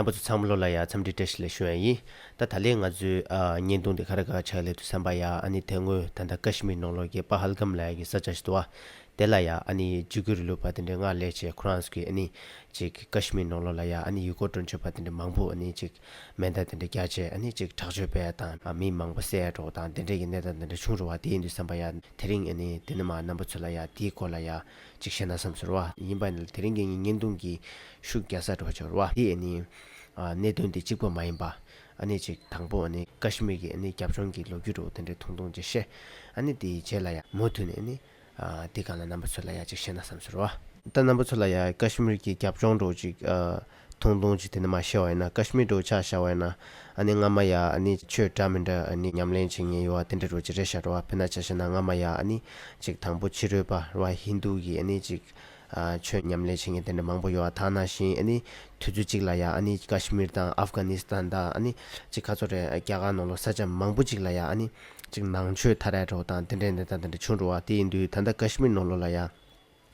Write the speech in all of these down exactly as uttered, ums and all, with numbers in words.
རྣམ་པ་ཚོ་ཚང་མ་ལོ་ལ་ཡ་འཚམས་འདྲི་བཀྲ་ཤིས་བདེ་ལེགས་ཞུ་ཡ་ཡིན། ད་ད་ལན་ང་ཚོའི་ཨ་བརྙན་ཐུང་འདི་ག་རེ་ག་རེ་ཆགས་ལེ་འདུག་བསམ་པ་ཡ། ཨ་ནི་དེ་སྔོན་ད་ལྟ་ཀ་ཤི་མིར་ནང་ལོགས་ཀྱི་པ་ཧལ་གམ་ལབ་ཡ་གི་ས་ཆ་ཞིག་འདུག་བ། དེ་ལ་ཡ་ཨ་ནི་འཇིགས་སྐུལ་རིང་ལུགས་པ་དེ་འདྲའི་སྔར་ལས་བྱས་ཁོ་རང་ཚོ་གི་ཨ་ནི་ཅིག་ཀ་ཤི་མིར་ནང་ལོགས་ལ་ཡ་ཨ་ནི་ཡུལ་སྐོར་སྤྲོ་འཆམ་པ་དེ་འདྲ་མང་པོ་ཨ་ནི་ཅིག་མེ་མདའ་དེ་འདྲ་བརྒྱབ་བྱས་ཨ་ནི་ཅིག་དྲག་སྤྱོད་སྤེལ་ཡ་དང་། ཨ་མི་མང་པོ་བསད་ཡ་འདྲ་བོ་དང་དེ་འདྲའི་གི་གནས་སྟངས་དེ་འདྲ་བྱུང་རེད་བ། དེ་ཡིན་དུས་བསམ་པ་ཡ་དེ་རིང་ཨ་ནི་དེ་ནི་མ་རྣམ་པ་ཚོ་ལ་ཡ་དེའི་སྐོར་ལ་ཡ་ཅིག་བཤད་ན་བསམ་སོང་རེད་བ། ཡིན་པ་ནི་དེ་རིང་གི་ངའི་བརྙན་ཐུང་གི་ཤུགས་རྒྱག་ས་འདྲ་བོ་ཅིག་རེད་བ། དེ་ཨ་ནི་ཨ་གནད་དོན་དེ་གཅིག་པོ་མ་ཡིན་པ། ཨ་ནི་ཅིག་དང་པོ་ཨ་ནི་ཀ་ཤི་མིར་གྱི་ཨ་ནི་རྒྱབ་ལྗོངས་ཀྱི་ལོ་རྒྱུས་འདྲ་བོ་དེ་འདྲའི་ཐུང་ཐུང་ཅིག་བཤད། ཨ་ནི་དེའི་རྗེས་ལ་ཡ་མུ་མཐུད་ནས་ཨ་ནི་ཨ་དེ་སྒང་ལ་རྣམ་པ་ཚོ་ལ་ཡ་ཅིག་བཤད་ན་བསམ་སོང་རེད་བ། ད་རྣམ་པ་ཚོ་ལ་ཡ་ཀ་ཤི་མིར་གྱི་རྒྱབ་ལྗོངས་འདྲ་བོ་ཅིག་ཨ་ཐུང་ཐུང་ཅིག་དེ་ནི་མ་བཤད་པ་ཡིན་ན། ཀ་ཤི་མིར་འདྲ་བོ་ཆ་བཞག་པ་ཡིན་ན། ཨ་ནི་སྔ་མ་ཡ་ཨ་ནི་ཆོས་འདྲ་མི་འདྲ་ཨ་ནི་ཉམས་ལེན་བྱེད་མཁན་ཡོད་བ་དེ་འདྲ་འདྲ་བོ་ཅིག་རེད་ཤག་རེད་བ། དཔེར་ན་ཆ་བཞག་ན་སྔ་མ་ཡ་ཨ་ནི་ཅིག་དང་པོ་ཕྱི་རོལ་པ་རེད་བ། ཧིན་དུ་གི་ཨ་ནི་ཅིག་ཨ་ཆོས་ཉམས་ལེན་བྱེད་མཁན་དེ་འདྲ་མང་པོ་ཡོད་བ། ད་ནང་བཞིན་ཨ་ནི་དུས་ཚོད་གཅིག་ལ་ཡ་ཨ་ནི་ཀ་ཤི་མིར་དང་ཨབ་གྷ་ནི་སི་ཐན་དང་ཨ་ནི་ཅིག་ག་ཚོད་རེད། རྒྱ་གར་ནང་ལོགས་ས་ཆ་མང་པོ་ཅིག་ལ་ཡ་ཨ་ནི་ཅིག་ནང་ཆོས་དར་ཡ་འདྲ་བོ་དང་དེ་འདྲའི་གནས་སྟངས་དེ་འདྲ་བྱུང་རེད་བ། དེ་ཡིན་དུས་ད་ལྟ་ཀ་ཤི་མིར་ནང་ལོགས་ལ་ཡ་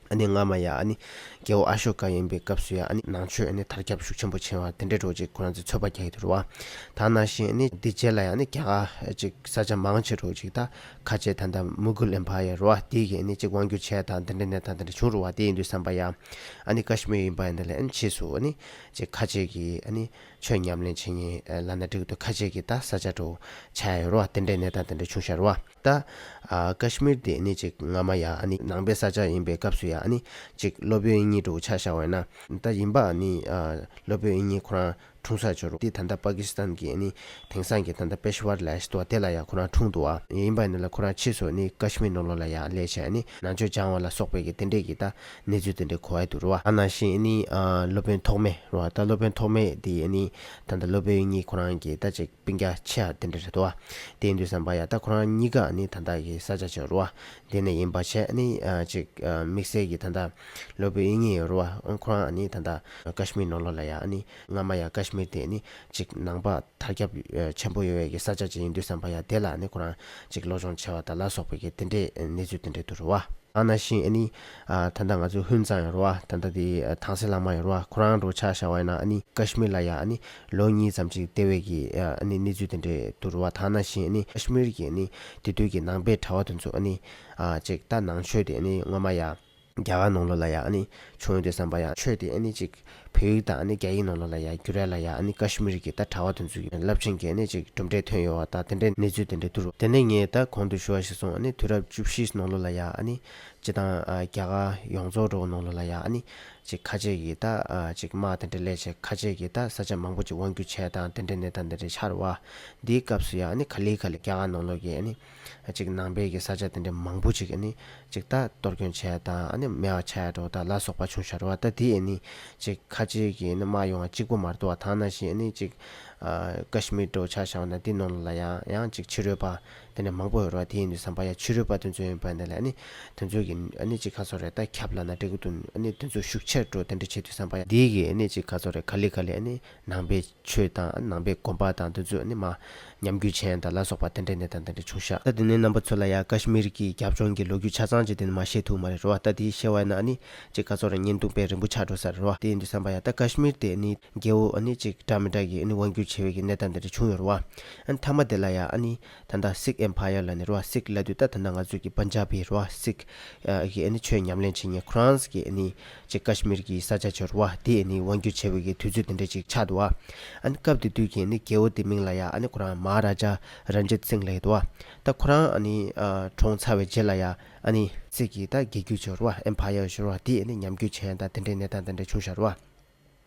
ཨ་ནི་སྔ་མ་ཡ་ཨ་ནི་རྒྱལ་པོ་ཨ་ཤོ་ཀ་ཡིན་པའི་སྐབས་སུ་ཡ་ཨ་ནི་ནང་ཆོས་ཨ་ནི་དར་ཁྱབ་ཤུགས་ཆེན་པོ་ཕྱིན་པ་དེ་འདྲའི་འདྲ་བོ་ཅིག་ཁོ་རང་ཚོས་ཚོད་དཔག་རྒྱག་གི་འདུག་རེད་བ། ད་ནང་བཞིན་ཨ་ནི་འདི་རྗེས་ལ་ཡ་ཨ་ནི་རྒྱ་གར་ཅིག་ས་ཆ་མང་ཆེ་འདྲ་བོ་ཅིག་ད་ཁ་ཆེ་ད་ལྟ་མུ་གུལ་ཨེམ་པ་ཡར་རེད་བ། དེ་གིས་ཨ་ནི་ཅིག་དབང་སྒྱུར་བྱས་དང་དེ་འདྲའི་གནས་སྟངས་དེ་འདྲ་བྱུང་རེད་བ། དེ་ཡིན་དུས་བསམ་པ་ཡ་ཨ་ནི་ཀ་ཤི་མིར་ཡིན་པ་ཡིན་ན་ལས་ཨ་ནི་ཕྱིས་སུ་ཨ་ནི་ཅིག་ཁ་ཆེ་གི་ཨ་ནི་ཆོས་ཉམས་ལེན་བྱེད་མཁན་ལབ་ན་འགྲིག་གི་འདུག་ཁ་ཆེ་གི་ད་ས་ཆ་འདྲ་བོ་ཆགས་ཡོད་རེད་བ། དེ་འདྲའི་གནས་སྟངས་དེ་འདྲ་བྱུང་ཤག་རེད་བ། ད་ཨ་ཀ་ཤི་མིར་དེ་ནི་ཅིག་སྔ་མ་ཡ་ཨ་ནི་ནང་པའི་ས་ཆ་ཡིན་པའི་སྐབས་སུ་ཡ་ཨ་ནི་ཅིག་སློབ་དཔོན་དབྱིག་གཉེན་འདྲ་བོ་ཆ་བཞག་པ་ཡིན་ན། ད་ཡིན་པ་ཨ་ནི་ཨ་སློབ་དཔོན་དབྱིག་གཉེན་ཁོ་རང་འཁྲུངས་ས་ཅིག་རེད། དེ་ད་ལྟ་པ་ཀི་སི་ཐན་གྱི་ཨ་ནི་དེང་སང་གི་ད་ལྟ་པེ་ཤ་ཝར་ལབ་ཡ་ཞིག་འདུག་བ། དེ་ལ་ཡ་ཁོ་རང་འཁྲུངས་འདུག་བ། ཡིན་པ་ཡིན་ན་ལ་ཁོ་རང་ཕྱིས་སུ་ཨ་ནི་ཀ་ཤི་མིར་ནང་ལོགས་ལ་ཡ་སླེབས་བྱས་ཨ་ནི་ནང་ཆོས་སྦྱང་བ་ལ་སོགས་པའི་གི་དེ་འདྲས་ཀྱི་ད་གནས་ཚུལ་དེ་འདྲས་གོ་ཡ་འདུག་རེད་བ། ཨ་ནང་བཞིན་ཨ་ནི་ཨ་སློབ་དཔོན་ཐོགས་མེད་རེད་བ། ད་སློབ་དཔོན་ཐོགས་མེད་དེ་ཨ་ནི་ད་ལྟ་སློབ་དཔོན་དབྱིག་གཉེན་ཁོ་རང་གི་ད་ཅིག་སྤུན་ཀྱག་ཆེ་བ་དེ་འདྲ་རེད་འདུག་བ། དེ་ཡིན་དུས་བསམ་པ་ཡ་ད་ཁོ་རང་གཉིས་ཀ་ནི་ད་ལྟ་གི་ས་ཆ་ཅིག་རེད་བ། དེ་ནས་ཡིན་པ་བྱས་ནི་ཨ་ཅིག་ཨ་དམིགས་བསལ་གྱི་ད་ལྟ་སློབ་དཔོན་དབྱིག་གཉེན་ཡོད་རེད་བ། ཁོ་རང་ནི་ད་ལྟ་ཀ་ཤི་མིར་ནང་ལོགས་ལ་ཡ་ནི་སྔ་མ་ཡ་ཀ་ཤི་མིར་དེ་ནི་ཅིག་ནང་པ་དར་ཁྱབ་ཨ་ཆེན་པོ་ཡོད་པའི་གི་ས་ཆ་ཅིག་ཡིན་དུས་བསམ་པ་ཡ་དེ་ལ་ནི་ཁོ་རང་ཅིག་སློབ་སྦྱོང་བྱས་པ་དང་ལ་སོགས་པའི་གི་དེ་འདྲའི་གནས་ཚུལ་དེ་འདྲ་འདུག་རེད་བ། ཨ་ནང་བཞིན་ཨ་ནི་ཨ་ད་ལྟ་ང་ཚོ་ཧུན་ཙང་ཡོད་རེད་བ། ད་ལྟ་དེ་ཨ་ཐང་སེ་བླ་མ་ཡོད་རེད་བ། ཁོ་རང་འདྲ་བོ་ཆ་བཞག་པ་ཡིན་ན་ཨ་ནི་ཀ་ཤི་མིར་ལ་ཡ་ཨ་ནི་ལོ་གཉིས་ཙམ་ཅིག་བསྡད་པའི་གི་ཨ་ནི་གནས་ཚུལ་དེ་འདྲ་འདུག་རེད་བ། ད་ནང་བཞིན་ཨ་ནི་ཀ་ཤི་མིར་གི་ཨ་ནི་དེ་དུས་ཀྱི་ནང་པའི་གྲྭ་བ་དེ་ཚོ་ཨ་ནི་ཨ་ཅིག་ད་ནང་ཆོས་དེ་ཨ་ནི་སྔོན་མ་ཡ་རྒྱ་གར་ནང་ལོགས་ལ་ཡ་ཨ་ནི་བྱུང་ཡོད་དུས་བསམ་པ་ཡ་ཆོས་དེ་ཨ་ནི་ཅིག་བོད་ཡིག་དང་ཨ་ནི་རྒྱ་ཡིག་ནང་ལོགས་ལ་ཡ་བསྒྱུར་ཡ་ལ་ཡ་ཨ་ནི་ཀ་ཤི་མིར་གྱི་ད་གྲྭ་བ་དེ་ཚོ་གི་རླབས་ཆེན་གྱི་ཨ་ནི་ཅིག་གྲུབ་འབྲས་ཐོན་ཡོད་པ་དང་དེ་འདྲའི་གནས་ཚུལ་དེ་འདྲ་འདུག་རེད། དེ་ནས་ངས་ད་གོང་དུ་ཞུ་བ་ཞིག་སོང་། ཨ་ནི་དུས་རབས་བཅུ་བཞི་ནང་ལོགས་ལ་ཡ་ཨ་ནི་སྤྱི་བཏང་ཨ་རྒྱ་གར་ཡོངས་རྫོགས་འདྲ་བོ་ནང་ལོགས་ལ་ཡ་ཨ་ནི་ཅིག་ཁ་ཆེ་གི་ད་ཨ་ཅིག་དམག་དེ་འདྲ་སླེབས་བྱས་ཁ་ཆེ་གི་ད་ས་ཆ་མང་པོ་ཅིག་དབང་སྒྱུར་བྱས་དང་དེ་འདྲའི་གནས་སྟངས་དེ་འདྲ་ཆགས་རེད་བ། འདིའི་སྐབས་སུ་ཡ་ཨ་ནི་ག་ལེ་ག་ལེ་རྒྱ་གར་ནང་ལོགས་ཀྱི་ཨ་ནི་ཅིག་ནང་པའི་གི་ས་ཆ་དེ་འདྲ་མང་པོ་ཅིག་ཨ་ནི་ཅིག་ད་གཏོར་སྐྱོན་བྱས་དང་ཨ་ནི་མེད་པ་ཆགས་ཡ་འདྲ་བོ་དང་ལ་སོགས་པ་བྱུང་ཤག་རེད་བ། ད་དེ་ཨ་ནི་ཅིག་ཁ་ཆེ་གི་ཨ་ནི་དམག་ཡོང་བ་གཅིག་པོ་མ་རེད་འདུག་བ། ད་ནང་བཞིན་ཨ་ནི་ཅིག་ཨ་ཀ་ཤི་མིར་འདྲ་བོ་ཆ་བཞག་ན་འདི་ནང་ལོགས་ལ་ཡང་ཡང་ཅིག་ཕྱི་རོལ་པ་དེ་འདྲ་མང་པོ་ཡོད་རེད་བ། དེ་ཡིན་དུས་བསམ་པ་ཡ་ཕྱི་རོལ་པ་དེ་ཚོ་ཡིན་པ་འདི་ལ་ཨ་ནི་དེ་ཚོ་གི་ཨ་ནི་ཅིག་ག་ཚོད་རེད་ད་ཁྱབ་ལབ་ན་འགྲིག་གི་འདུག་ཨ་ནི་དེ་ཚོ་ཤུགས་ཆེར་འགྲོ་དེ་འདྲ་བྱེད་དུས་བསམ་པ་ཡ་འདི་གི་ཨ་ནི་ཅིག་ག་ཚོད་རེད་ག་ལེ་ག་ལེ་ཨ་ནི་ནང་པའི་ཆོས་དང་ནང་པའི་དགོན་པ་དང་དེ་ཚོ་ནི་མ་ཉམས་རྒུད་ཕྱིན་དང་ལ་སོགས་པ་དེ་འདྲའི་གནས་སྟངས་དེ་འདྲ་བྱུང་ཤག་ད་དེ་ནས་རྣམ་པ་ཚོ་ལ་ཡ་ཀ་ཤི་མིར་གྱི་རྒྱབ་ལྗོངས་ཀྱི་ལོ་རྒྱུས་ཆ་ཚང་ཅིག་དེ་ནས་མ་བཤད་ཐུབ་མ་རེད་རེད་བ། ད་དེ་བཤད་པ་ཡིན་ན་ཨ་ནི་ཅིག་ག་ཚོད་རེད་བརྙན་ཐུང་དཔེ་རིང་པོ་ཆགས་འགྲོ་ས་རེད་བ། དེ་ཡིན་དུས་བསམ་པ་ཡ་ད་ཀ་ཤི་མིར་དེ་ནི་རྒྱལ་པོ་ཨ་ནི་ཅིག་འདྲ་མི་འདྲ་གི་ཨ་ནི་དབང་སྒྱུར་བྱེད་པའི་གི་གནས་སྟངས་དེ་འདྲ་བྱུང་ཡོད་རེད་བ། ཨ་ནི་མཐའ་མ་དེ་ལ་ཡ་ཨ་ནི་ད་ལྟ་སིག་ཨེམ་པ་ཡར་ལབ་ནི་རེད་བ། སིག་ལབ་དུས་ད་ད་ལྟ་ང་ཚོ་གི་པན་ཇབ་རེད་བ། སིག་གི་ཨ་ནི་ཆོས་ཉམས་ལེན་བྱེད་མཁན་ཁོ་རང་གི་ཨ་ནི་ཅིག་ཀ་ཤི་མིར་གྱི་ས་ཆ་ཅིག་རེད་བ། དེ་ཨ་ནི་དབང་སྒྱུར་བྱས་པའི་གི་དུས་ཚོད་དེ་འདྲ་ཅིག་ཆགས་འདུག་བ། ཨ་ནི་སྐབས་དེ་དུས་ཀྱི་ཨ་ནི་རྒྱལ་པོ་དེ་མིང་ལ་ཡ་ཨ་ནི་ཁོ་རང་མ་ཧ་ར་ཇ་རན་ཇིད་སིང་ལབ་ཀྱི་འདུག་བ། ད་ཁོ་རང་ཨ་ནི་ཨ་གྲོངས་ཚར་བའི་རྗེས་ལ་ཡ་ཨ་ནི་སིག་གི་ད་རྒྱལ་རྒྱུད་ཅིག་རེད་བ། ཨེམ་པ་ཡར་ཅིག་རེད་བ། དེ་ཨ་ནི་ཉམས་རྒུད་ཕྱིན་དང་དེ་འདྲའི་གནས་སྟངས་དེ་འདྲ་བྱུང་ཤག་རེད་བ།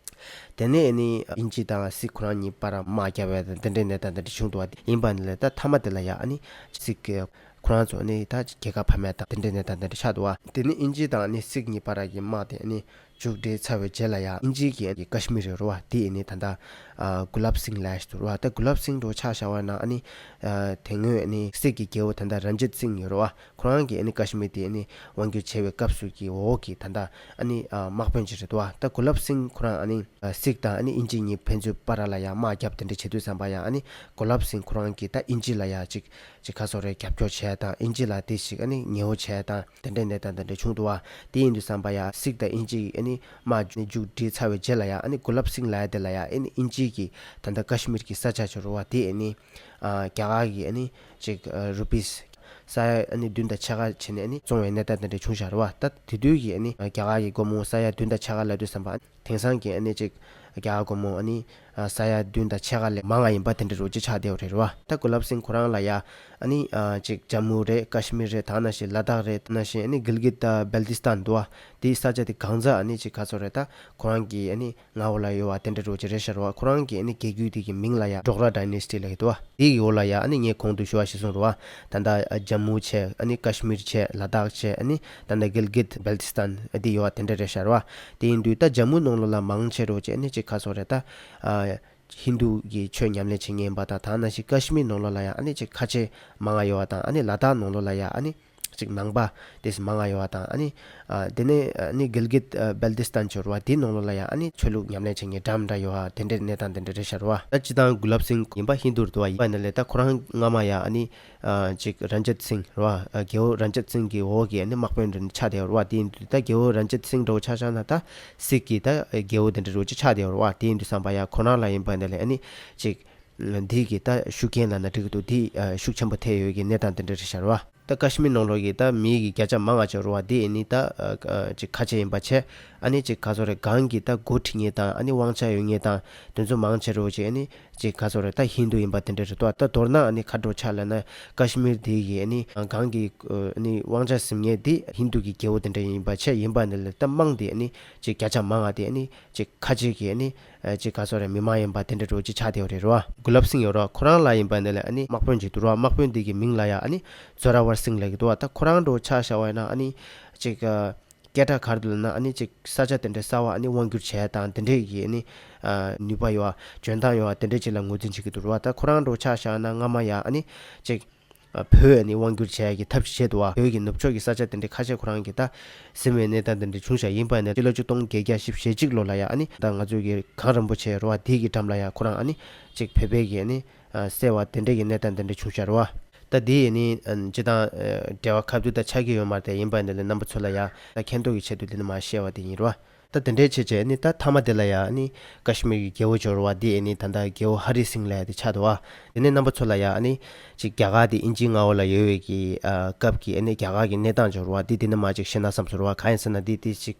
དེ་ནས་ཨ་ནི་དབྱིན་ཇི་དང་སིག་ཁོ་རང་གཉིས་བར་དམག་བརྒྱབ་པ་དང་དེ་འདྲའི་གནས་སྟངས་དེ་འདྲ་བྱུང་འདུག་བ། ཡིན་པ་ནི་ལས་ད་མཐའ་མ་དེ་ལ་ཡ་ཨ་ནི་སིག་གི་ཁོ་རང་ཚོ་ཨ་ནི་ད་རྒྱལ་ཁ་ཕམ་ཡ་དང་དེ་འདྲའི་གནས་སྟངས་དེ་འདྲ་ཆགས་འདུག་བ། དེ་ནི་དབྱིན་ཇི་དང་ཨ་ནི་སིག་གཉིས་བར་གྱི་དམག་དེ་ཨ་ནི་མཇུག་སྒྲིལ་ཚར་བའི་རྗེས་ལ་ཡ་དབྱིན་ཇི་གི་ཨ་ནི་ཀ་ཤི་མིར་རེད་བ། དེ་ཨ་ནི་ད་ལྟ་ཨ་གུ་ལབ་སིང་ལབ་ཡ་ཞིག་འདུག་རེད་བ། ད་གུ་ལབ་སིང་འདྲ་བོ་ཆ་བཞག་པ་ན་ཨ་ནི་ཨ་དེ་སྔོན་ཨ་ནི་སིག་གི་རྒྱལ་པོ་ད་ལྟ་རན་ཇིད་སིང་ཡོད་རེད་བ། ཁོ་རང་གིས་ཨ་ནི་ཀ་ཤི་མིར་དེ་ཨ་ནི་དབང་སྒྱུར་བྱས་པའི་སྐབས་སུ་གི་འོག་གི་ད་ལྟ་ཨ་ནི་ཨ་དམག་དཔོན་ཅིག་རེད་འདུག་བ། ད་གུ་ལབ་སིང་ཁོ་རང་ཨ་ནི་ཨ་སིག་དང་ཨ་ནི་དབྱིན་ཇི་གཉིས་ཕན་ཚུན་བར་ལ་ཡ་དམག་བརྒྱབ་དེ་འདྲ་བྱེད་དུས་ཙམ་པ་ཡ་ཨ་ནི་གུ་ལབ་སིང་ཁོ་རང་གིས་ད་དབྱིན་ཇི་ལ་ཡ་ཅིག་ཅིག་ག་ཚོད་རེད་རྒྱབ་སྐྱོར་བྱས་དང་དབྱིན་ཇི་ལ་དེ་ཞིག་ཨ་ནི་ཉེ་བོ་བྱས་དང་དེ་འདྲའི་གནས་སྟངས་དེ་འདྲ་བྱུང་འདུག་བ། དེ་ཡིན་དུས་ཙམ་པ་ཡ་སིག་དང་དབྱིན་ཇི་ཨ་ནི། དམག་མཇུག་སྒྲིལ་ཚར་བའི་རྗེས་ལ་ཡ་ཨ་ནི་གུ་ལབ་སིང་ལབ་ཡ་དེ་ལ་ཡ་ཨ་ནི་དབྱིན་ཇི་གི་ད་ལྟ་ཀ་ཤི་མིར་གྱི་ས་ཆ་ཅིག་ཡོད་རེད་བ། དེ་ཨ་ནི་ཨ་རྒྱ་གར་གྱི་ཨ་ནི་ཅིག་ཨ་རུ་པིས་ས་ཡ་ཨ་ནི་བདུན་དང་ཕྱེད་ཀ་བྱས་ནས་ཨ་ནི་བཙོང་བའི་གནས་སྟངས་དེ་འདྲ་བྱུང་བཞག་རེད་བ། ད་དེ་དུས་ཀྱི་ཨ་ནི་རྒྱ་གར་གྱི་སྒོར་མོ་ས་ཡ་བདུན་དང་ཕྱེད་ཀ་ལབ་དུས་ཙམ་པ་དེང་སང་གི་ཨ་ནི་ཅིག་རྒྱ་གར་སྒོར་མོ་ཨ་ནི་ཨ་ས་ཡ་བདུན་དང་ཕྱེད་ཀ་ལས་མང་བ་ཡིན་པ་དེ་འདྲ་རུ་ཅིག་ཆགས་བསྡད་ཡོད་རེད་བ། ད་གུ་ལབ་སིང་ཁོ་རང་ལ་ཡ་ཨ་ནི་ཨ་ཅིག་ཇམ་མུ་རེད། ཀ་ཤི་མིར་རེད། ད་ནང་བཞིན་ལ་དྭགས་རེད། ད་ནང་བཞིན་ཨ་ནི་གིལ་གིད་ད་བལ་ཏི་སྟན་འདུག་བ། དེའི་ས་ཆ་དེ་གང་ཚ་ཨ་ནི་ཅིག་ག་ཚོད་རེད། ད་ཁོ་རང་གི་ཨ་ནི་མངའ་འོག་ལ་ཡོད་པ་དེ་འདྲ་རུ་ཅིག་རེད་ཤག་རེད་བ། ཁོ་རང་གི་ཨ་ནི་རྒྱལ་རྒྱུད་དེ་གི་མིང་ལ་ཡ་ཌོག་ར་ཌའི་ནེ་སི་ཊི་ལབ་ཀྱི་འདུག་བ། དེ་གི་འོག་ལ་ཡ་ཨ་ནི་ངས་གོང་དུ་ཞུ་བ་ཞིག་གསུངས་རེད་བ། ད་ལྟ་ཨ་ཇམ་མུ་བྱས། ཨ་ནི་ཀ་ཤི་མིར་བྱས། ལ་དྭགས་བྱས། ཨ་ནི་ད་ལྟ་གིལ་གིད་བལ་ཏི་སྟན་ཨ་དེ་ཡོད་པ་དེ་འདྲ་རེད་ཤག་རེད་བ། དེ་ཡིན་དུས་ད་ཇམ་མུ་ནང་ལོགས་ལ་མང་ཆེ་རུ་ཅིག་ཨ་ནི་ཅིག་ག་ཚོད་རེད། ད་ཨ་ཧིན་དུ་གི་ཆོས་ཉམས་ལེན་བྱེད་མཁན་ཡིན་པ་དང་། ད་ནང་བཞིན་ཀ་ཤི་མིར་ནང་ལོགས་ལ་ཡ་ཨ་ནི་ཅིག་ཁ་ཆེ་མང་ང་ཡོད་པ་དང་། ཨ་ནི་ལ་དྭགས་ནང་ལོགས་ལ་ཡ་ཨ་ནི་ཅིག་ནང་པ་དེ་མང་ང་ཡོད་པ་དང་། ཨ་ནི་ཨ་དེ་ནས་ཨ་ནི་གིལ་གིད་ཨ་བལ་ཏི་སྟན་ཅིག་ཡོད་རེད་བ། དེའི་ནང་ལོགས་ལ་ཡ་ཨ་ནི་ཆོས་ལུགས་ཉམས་ལེན་བྱེད་མཁན་འདྲ་མི་འདྲ་ཡོད་པ་དེ་འདྲའི་གནས་སྟངས་དེ་འདྲ་རེད་ཤག་རེད་བ། ད་སྤྱིར་བཏང་གུ་ལབ་སིང་ཡིན་པ་ཧིན་དུ་རེད་འདུག་བ། ཡིན་པ་ནི་ལས་ད་ཁོ་རང་སྔ་མ་ཡ་ཨ་ནི་ཨ་ཅིག་རན་ཇིད་སིང་རེད་བ། ཨ་རྒྱལ་པོ་རན་ཇིད་སིང་གི་འོག་གི་ཨ་ནི་དམག་དཔོན་འདྲ་ཆགས་བསྡད་ཡོད་རེད་བ། དེ་ཡིན་དུས་ད་རྒྱལ་པོ་རན་ཇིད་སིང་འདྲ་བོ་ཆ་བཞག་ན་ད་སིག་གི་ད་རྒྱལ་པོ་དེ་འདྲ་རུ་ཅིག་ཆགས་བསྡད་ཡོད་རེད་བ། དེ་ཡིན་དུས་ཙམ་པ་ཡ་ཁོ་རང་ལ་ཡིན་པ་ནི་ལས་ཨ་ནི་ཅིག་འདི་གི་ད་ཤུགས་རྐྱེན་ལབ་ན་འགྲིག་གི་འདུག། འདི་ཨ་ཤུགས་ཆེན་པོ་ཐེབས་ཡོད་ཀྱི་གནས་སྟངས་དེ་འདྲ་རེད་ཤག་རེད་བ། ད་ཀ་ཤི་མིར་ནང་ལོགས་ཀྱི་ད་མི་གི་བརྒྱ་ཆ་མང་ང་ཅིག་ཡོད་རེད་བ། འདི་ཨ་ནི་ད་ཨ་ཅིག་ཁ་ཆེ་ཡིན་པ་བྱས། ཨ་ནི་ཅིག་ག་ཚོད་རེད། གང་གི་ད་འགོ་ཁྲིད་མཁན་དང་ཨ་ནི་དབང་ཆ་ཡོད་མཁན་དང་དེ་ཚོ་མང་ཆེ་རུ་ཅིག་ཨ་ནི་ཅིག་ག་ཚོད་རེད། ད་ཧིན་དུ་ཡིན་པ་དེ་འདྲ་རེད་འདུག། ད་མདོར་ན་ཨ་ནི་ཁ་དྲོ་ཆ་ལབ་ན་ཀ་ཤི་མིར་དེ་གི་ཨ་ནི་གང་གི་ཨ་ནི་དབང་ཆ་ཟིན་མཁན་དེ་ཧིན་དུ་གི་རྒྱལ་པོ་དེ་འདྲ་ཡིན་པ་བྱས། ཡིན་པ་ནི་ལས་ད་དམངས་དེ་ཨ་ནི་ཅིག་བརྒྱ་ཆ་མང་ང་དེ་ཨ་ནི་ཅིག་ཁ་ཆེ་གི་ཨ་ནི་ཅིག་ག་ཚོད་རེད། མི་མང་ཡིན་པ་དེ་འདྲ་རུ་ཅིག་ཆགས་བསྡད་ཡོད་རེད་རེད་བ། གུ་ལབ་སིང་ཡོད་རེད་བ། ཁོ་རང་ལ་ཡིན་པ་ནི་ལས་ཨ་ནི་དམག་དཔོན་ཅིག་འདུག་རེད་བ། དམག་དཔོན་དེ་གི་མིང་ལ་ཡ་ཨ་ནི་ཛོ་ར་ཝར་སིང་ལབ་ཀྱི་འདུག་བ། ད་ཁོ་རང་འདྲ་བོ་ཆ་བཞག་པ་ཡིན་ན་ཨ་ནི་ཅིག་ཨ་སྐད་གྲགས་ག་རེ་འདུག་ལབ་ན་ཨ་ནི་ཅིག་ས་ཆ་དེ་འདྲ་གསར་པ་ཨ་ནི་དབང་བསྒྱུར་བྱས་དང་དེ་འདྲས་ཀྱི་ཨ་ནི་ཨ་ནུས་པ་ཡོད་པ་འཇོན་ཐང་ཡོད་པ་དེ་འདྲས་ཅིག་ལ་ངོས་འཛིན་བྱེད་ཀྱི་འདུག་རེད་བ། ད་ཁོ་རང་འདྲ་བོ་ཆ་བཞག་ན་སྔ་མ་ཡ་ཨ་ནི་ཅིག་ཨ་བོད་ཨ་ནི་དབང་བསྒྱུར་བྱས་ཀྱི་ཐབས་ཤིག་བྱས་འདུག་བ། བོད་ཀྱི་ནུབ་ཕྱོགས་ཀྱི་ས་ཆ་དེ་འདྲ་ཁ་ཤས་ཁོ་རང་གིས་ད་ཟིན་པའི་གནས་སྟངས་དེ་འདྲ་བྱུང་བཞག། ཡིན་པ་ནི་སྤྱི་ལོ་ཆིག་སྟོང་བརྒྱད་བརྒྱ་བཞི་བཅུ་ཞེ་གཅིག་ལོ་ལ་ཡ་ཨ་ནི་ད་ང་ཚོ་གི་གངས་རིན་པོ་ཆེ་རེད་བ། དེ་གི་འགྲམ་ལ་ཡ་ཁོ་རང་ཨ་ནི་ཅིག་བོད་པའི་གི་ཨ་ནི་ཨ་བསད་པ་དེ་འདྲ་གི་གནས་སྟངས་དེ་འདྲ་བྱུང་བཞག་རེད་བ། ད་དེ་ཨ་ནི་ཨ་སྤྱིར་བཏང་ཨ་འབྲེལ་བ་ཁ་ཐུག་ད་ཆགས་ཀྱི་ཡོད་མ་རེད་དེ། ཡིན་པ་ནི་ལས་རྣམ་པ་ཚོ་ལ་ཡ་ད་མཁྱེན་རྟོགས་ཀྱི་ཆེད་དུ་དེ་འདྲ་མར་བཤད་པ་དེ་ཡིན་རེད་བ། ད་དེ་འདྲའི་བྱས་བྱས་ནི་ད་མཐའ་མ་དེ་ལ་ཡ་ཨ་ནི་ཀ་ཤི་མིར་གྱི་རྒྱལ་པོ་ཅིག་ཡོད་རེད་བ། དེ་ཨ་ནི་ད་ལྟ་རྒྱལ་པོ་ཧ་རི་སིང་ལབ་ཡ་དེ་ཆགས་འདུག་བ། དེ་ནས་རྣམ་པ་ཚོ་ལ་ཡ་ཨ་ནི་ཅིག་རྒྱ་གར་དེ་དབྱིན་ཇིའི་མངའ་འོག་ལ་ཡོད་པའི་གི་ཨ་སྐབས་ཀྱི་ཨ་ནི་རྒྱ་གར་གྱི་གནས་སྟངས་ཅིག་ཡོད་རེད་བ། དེ་དེ་ནས་མར་ཅིག་བཤད་ན་བསམ་སོང་རེད་བ། གང་ཡིན་ཟེར་ན་དེ་དེ་ཅིག་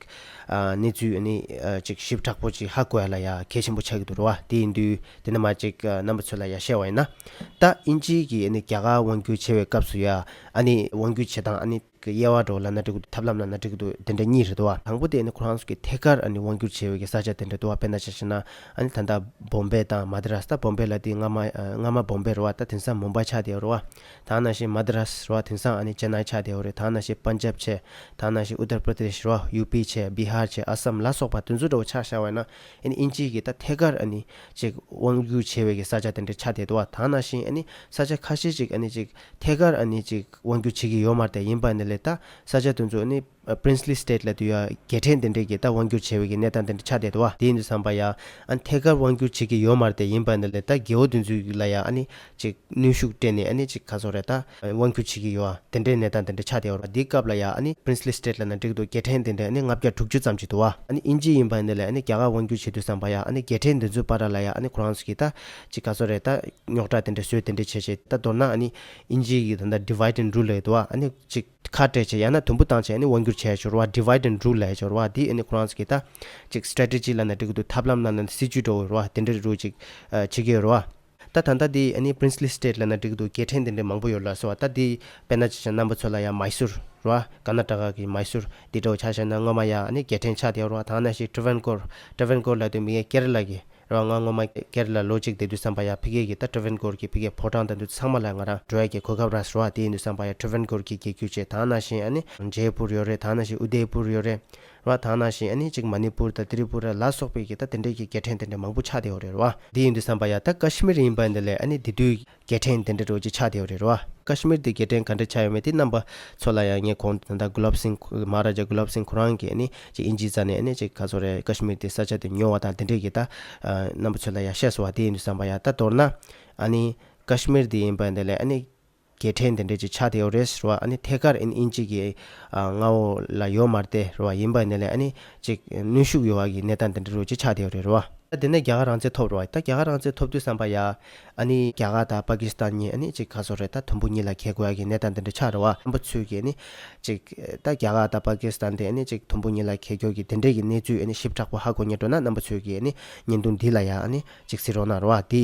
ཨ་གནས་ཚུལ་ཨ་ནི་ཨ་ཅིག་ཞིབ་དྲག་པོ་ཅིག་ཧ་གོ་ཡ་ལ་ཡ་གལ་ཆེན་པོ་ཆགས་ཀྱི་འདུག་རེད་བ། དེ་ཡིན་དུས་དེ་ནས་མར་ཅིག་ཨ་རྣམ་པ་ཚོ་ལ་ཡ་བཤད་པ་ཡིན་ན། ད་དབྱིན་ཇི་གིས་ཨ་ནི་རྒྱ་གར་དབང་བསྒྱུར་བྱེད་པའི་སྐབས་སུ་ཡ་ཨ་ནི་དབང་བསྒྱུར་བྱེད་སྟངས་ཨ་ནི་གི་དབྱེ་བ་འདྲ་བོ་ལབ་ན་འགྲིག་གི་འདུག། ཐབས་ལམ་ལབ་ན་འགྲིག་གི་འདུག། དེ་འདྲ་གཉིས་རེད་འདུག་བ། དང་པོ་དེ་ནི་ཁོ་རང་ཚོ་གི་ཐད་ཀར་ཨ་ནི་དབང་བསྒྱུར་བྱེད་པའི་གི་ས་ཆ་དེ་འདྲ་འདུག་བ། དཔེར་ན་ཆ་བཞག་ན་ཨ་ནི་ད་ལྟ་བོམ་བེ་དང་མ་དི་རཱས། ད་བོམ་བེ་ལབ་དེ་སྔ་མ་ཨ་སྔ་མ་བོམ་བེ་རེད་བ། ད་དེང་སང་མུམ་བྷའི་ཆགས་བསྡད་ཡོད་རེད་བ། ད་ནང་བཞིན་མ་དི་རཱས་རེད་བ། དེང་སང་ཨ་ནི་ཅེ་ནའི་ཆགས་བསྡད་ཡོད་རེད། ད་ནང་བཞིན་པན་ཇབ་བྱས། ད་ནང་བཞིན་ཨུ་ཏར་པྲ་དེ་ཤི་རེད་བ། ཡུ་པི་བྱས། བི་ཧར་བྱས། ཨ་སམ་ལ་སོགས་པ་དེ་ཚོ་འདྲ་བོ་ཆ་བཞག་པ་ཡིན་ན་ཨ་ནི་དབྱིན་ཇི་གིས་ད་ཐད་ཀར་ཨ་ནི་ཅིག་དབང་བསྒྱུར་བྱེད་པའི་གི་ས་ཆ་དེ་འདྲ་ཆགས་བསྡད་འདུག་བ། ད་ནང་བཞིན་ཨ་ནི་ས་ཆ་ཁ་ཤས་ཅིག་ཨ་ནི་ཅིག་ཐད་ཀར་ཨ་ནི་ཅིག་དབང་བསྒྱུར་བྱེད་ཀྱི་ཡོད་མ་རེད་དེ། ཡིན་པ་ནི་ལས་ད་ས་ཆ་དེ་ཚོ་ཨ་ནི་པྲིན་སི་ལི་སི་ཊེཊ་ལབ་དུས་ཡ་རྒྱལ་ཕྲན་དེ་འདྲས་ཀྱིས་ད་དབང་བསྒྱུར་བྱེད་པའི་གི་གནས་སྟངས་དེ་འདྲ་ཆགས་བསྡད་འདུག་བ། དེ་ཡིན་དུས་ཙམ་པ་ཡ་ཨ་ནི་ཐད་ཀར་དབང་བསྒྱུར་བྱེད་ཀྱི་ཡོད་མ་རེད་དེ། ཡིན་པ་ནི་ལས་ད་རྒྱལ་པོ་དེ་ཚོ་ལ་ཡ་ཨ་ནི་ཅིག་གནོན་ཤུགས་སྤྲད་ནས་ཨ་ནི་ཅིག་ག་ཚོད་རེད། ད་དབང་བསྒྱུར་བྱེད་ཀྱི་ཡོད་དེ་འདྲའི་གནས་སྟངས་དེ་འདྲ་ཆགས་བསྡད་ཡོད་རེད། འདིའི་སྐབས་ལ་ཡ་ཨ་ནི་པྲིན་སི་ལི་སི་ཊེཊ་ལབ་ན་འགྲིག་འདུག། རྒྱལ་ཕྲན་དེ་འདྲ་ཨ་ནི་ལྔ་བརྒྱ་དྲུག་ཅུ་ཙམ་ཅིག་འདུག་བ། ཨ་ནི་དབྱིན་ཇི་ཡིན་པ་ནི་ལས་ཨ་ནི་རྒྱ་གར་དབང་བསྒྱུར་བྱེད་དུས་ཙམ་པ་ཡ་ཨ་ནི་རྒྱལ་ཕྲན་དེ་ཚོའི་བར་ལ་ཡ་ཨ་ནི་ཁོ་རང་ཚོ་གིས་ད་ཅིག་ག་ཚོད་རེད། ད་རྙོག་དྲ་དེ་འདྲ་བཟོས་དེ་འདྲ་བྱས་བྱས། ད་མདོར་ན་ཨ་ནི་དབྱིན་ཇི་གི་ད་ལྟ་divide and rule་ལབ་ཡོད་དོ། ཨ་ནི་ཅིག་ཁ་སྤྲད་བྱས་ཡང་ན་དུམ་བུ་བཏང་བྱས་ཨ་ནི་དབང་བསྒྱུར་བྱས་ཡོད་རེད་བ། Divide and rule ལབ་ཡོད་རེད་བ། དེ་ཨ་ནི་ཁོ་རང་ཚོ་གིས་ད་ཅིག་strategy ལབ་ན་འགྲིག་གི་འདུག། ཐབས་ལམ་ལབ་ན་སྲིད་ཇུས་འདྲ་བོ་རེད་བ། དེ་འདྲ་རུ་ཅིག་ཨ་བྱེད་ཀྱི་ཡོད་རེད་བ། ད་ད་ལྟ་དེ་ཨ་ནི་princely state ལབ་ན་འགྲིག་གི་འདུག། རྒྱལ་ཕྲན་དེ་འདྲ་མང་པོ་ཡོད་ལ་སོ་བ། ད་དེ་དཔེར་ན་ཆ་བཞག་རྣམ་པ་ཚོ་ལ་ཡ་མའི་སུར་རེད་བ། ཀར་ན་ཊ་ཀ་གི་མའི་སུར་དེ་འདྲ་བོ་ཆ་བཞག་ན་སྔོན་མ་ཡ་ཨ་ནི་རྒྱལ་ཕྲན་ཆགས་བསྡད་ཡོད་རེད་བ། ད་ནང་བཞིན་ཊྲ་ཝན་ཀོར། ཊྲ་ཝན་ཀོར་ལབ་དུས་མི་ངན་ཀེ་ར་ལ་གི་རེད་བ། ང་སྔོན་མ་ཀེ་ར་ལ་ལོ་གཅིག་བསྡད་དུས་ཙམ་པ་ཡ་ཕ་གི་གི་ད་ཊྲ་ཝན་ཀོར་གི་ཕ་གི་ཕོ་བྲང་དང་དུ་ཚང་མ་ལ་ང་རང་འགྲོ་ཡ་གི་གོ་སྐབས་རག་སོང་བ། དེ་ཡིན་དུས་ཙམ་པ་ཡ་ཊྲ་ཝན་ཀོར་གི་རྒྱལ་རྒྱུད་བྱས། ད་ནང་བཞིན་ཨ་ནི་ཇེ་པུར་ཡོད་རེད། ད་ནང་བཞིན་ཨུ་དེ་པུར་ཡོད་རེད་བ། ད་ནང་བཞིན་ཨ་ནི་ཅིག་མ་ནི་པུར་དང་ཏི་རི་པུ་ར་ལ་སོགས་པའི་གི་ད་དེ་འདྲའི་གི་རྒྱལ་ཕྲན་དེ་འདྲ་མང་པོ་ཆགས་བསྡད་ཡོད་རེད་བ། དེ་ཡིན་དུས་ཙམ་པ་ཡ་ད་ཀ་ཤི་མིར་ཡིན་པ་འདི་ལས་ཨ་ནི་དེ་དུས་རྒྱལ་ཕྲན་དེ་འདྲ་འདྲ་བོ་ཅིག་ཆགས་བསྡད་ཡོད་རེད་བ། ཀ་ཤི་མིར་དེ་རྒྱལ་ཕྲན་ག་འདྲ་ཆགས་ཡོད་མེད་དེ་རྣམ་པ་ཚོ་ལ་ཡང་ངས་གོང་དུ་ད་ལྟ་གུ་ལབ་སིང་ཁོ་མ་ཧ་ར་ཇ་གུ་ལབ་སིང་ཁོ་རང་གིས་ཨ་ནི་ཅིག་དབྱིན་ཇིའི་རྩ་ནས་ཨ་ནི་ཅིག་ག་ཚོད་རེད། ཀ་ཤི་མིར་དེ་ས་ཆ་དེ་ཉོ་བ་དང་དེ་འདྲས་ཀྱི་ད་ཨ་རྣམ་པ་ཚོ་ལ་ཡང་བཤད་སོང་བ། དེ་ཡིན་དུས་ཙམ་པ་ཡ་ད་མདོར་ན་ཨ་ནི་ཀ་ཤི་མིར་དེ་ཡིན་པ་འདི་ལས་ཨ་ནི་ རྒྱལ་ཕྲན་དེ་འདྲ་ཅིག་ཆགས་བསྡད་ཡོད་རེད་ཟེར་བ། ཨ་ནི་ཐད་ཀར་ཨ་ནི་དབྱིན་ཇི་གི་ཨ་མངའ་འོག་ལ་ཡོད་མ་རེད་དེ་རེད་བ། ཡིན་པ་ཡིན་ནའི་ལས་ཨ་ནི་ཅིག་གནོན་ཤུགས་ཡོད་བ་གི་གནས་སྟངས་དེ་འདྲ་རུ་ཅིག་ཆགས་བསྡད་ཡོད་རེད་རེད་བ། ད་དེ་ནས་རྒྱ་གར་རང་བཙན་ཐོབ་རེད་བ། ད་རྒྱ་གར་རང་བཙན་ཐོབ་དུས་ཙམ་པ་ཡ་ཨ་ནི་རྒྱ་གར་དང་པ་ཀི་སི་ཐན་གཉིས་ཨ་ནི་ཅིག་ག་ཟེར་རེད། ད་དུམ་བུ་གཉིས་ལ་གྱེས་དགོས་ཡ་གི་གནས་སྟངས་དེ་འདྲ་ཆགས་རེད་བ། རྣམ་པ་ཚོས་ཀྱིས་ཨ་ནི་ཅིག་ད་རྒྱ་གར་དང་པ་ཀི་སི་ཐན་དེ་ཨ་ནི་ཅིག་དུམ་བུ་གཉིས་ལ་གྱེས་རྒྱུ་གི་དེ་འདྲས་ཀྱི་གནས་ཚུལ་ཨ་ནི་ཞིབ་ཕྲ་པོ་ཧ་གོ་སྙིང་འདོད་ན། རྣམ་པ་ཚོས་ཀྱིས་ཨ་ནི་བརྙན་ཐུང་འདི་ལ་ཡ་ཨ་ནི་ཅིག་གཟིགས་རོགས་གནང་རེད་བ། དེ་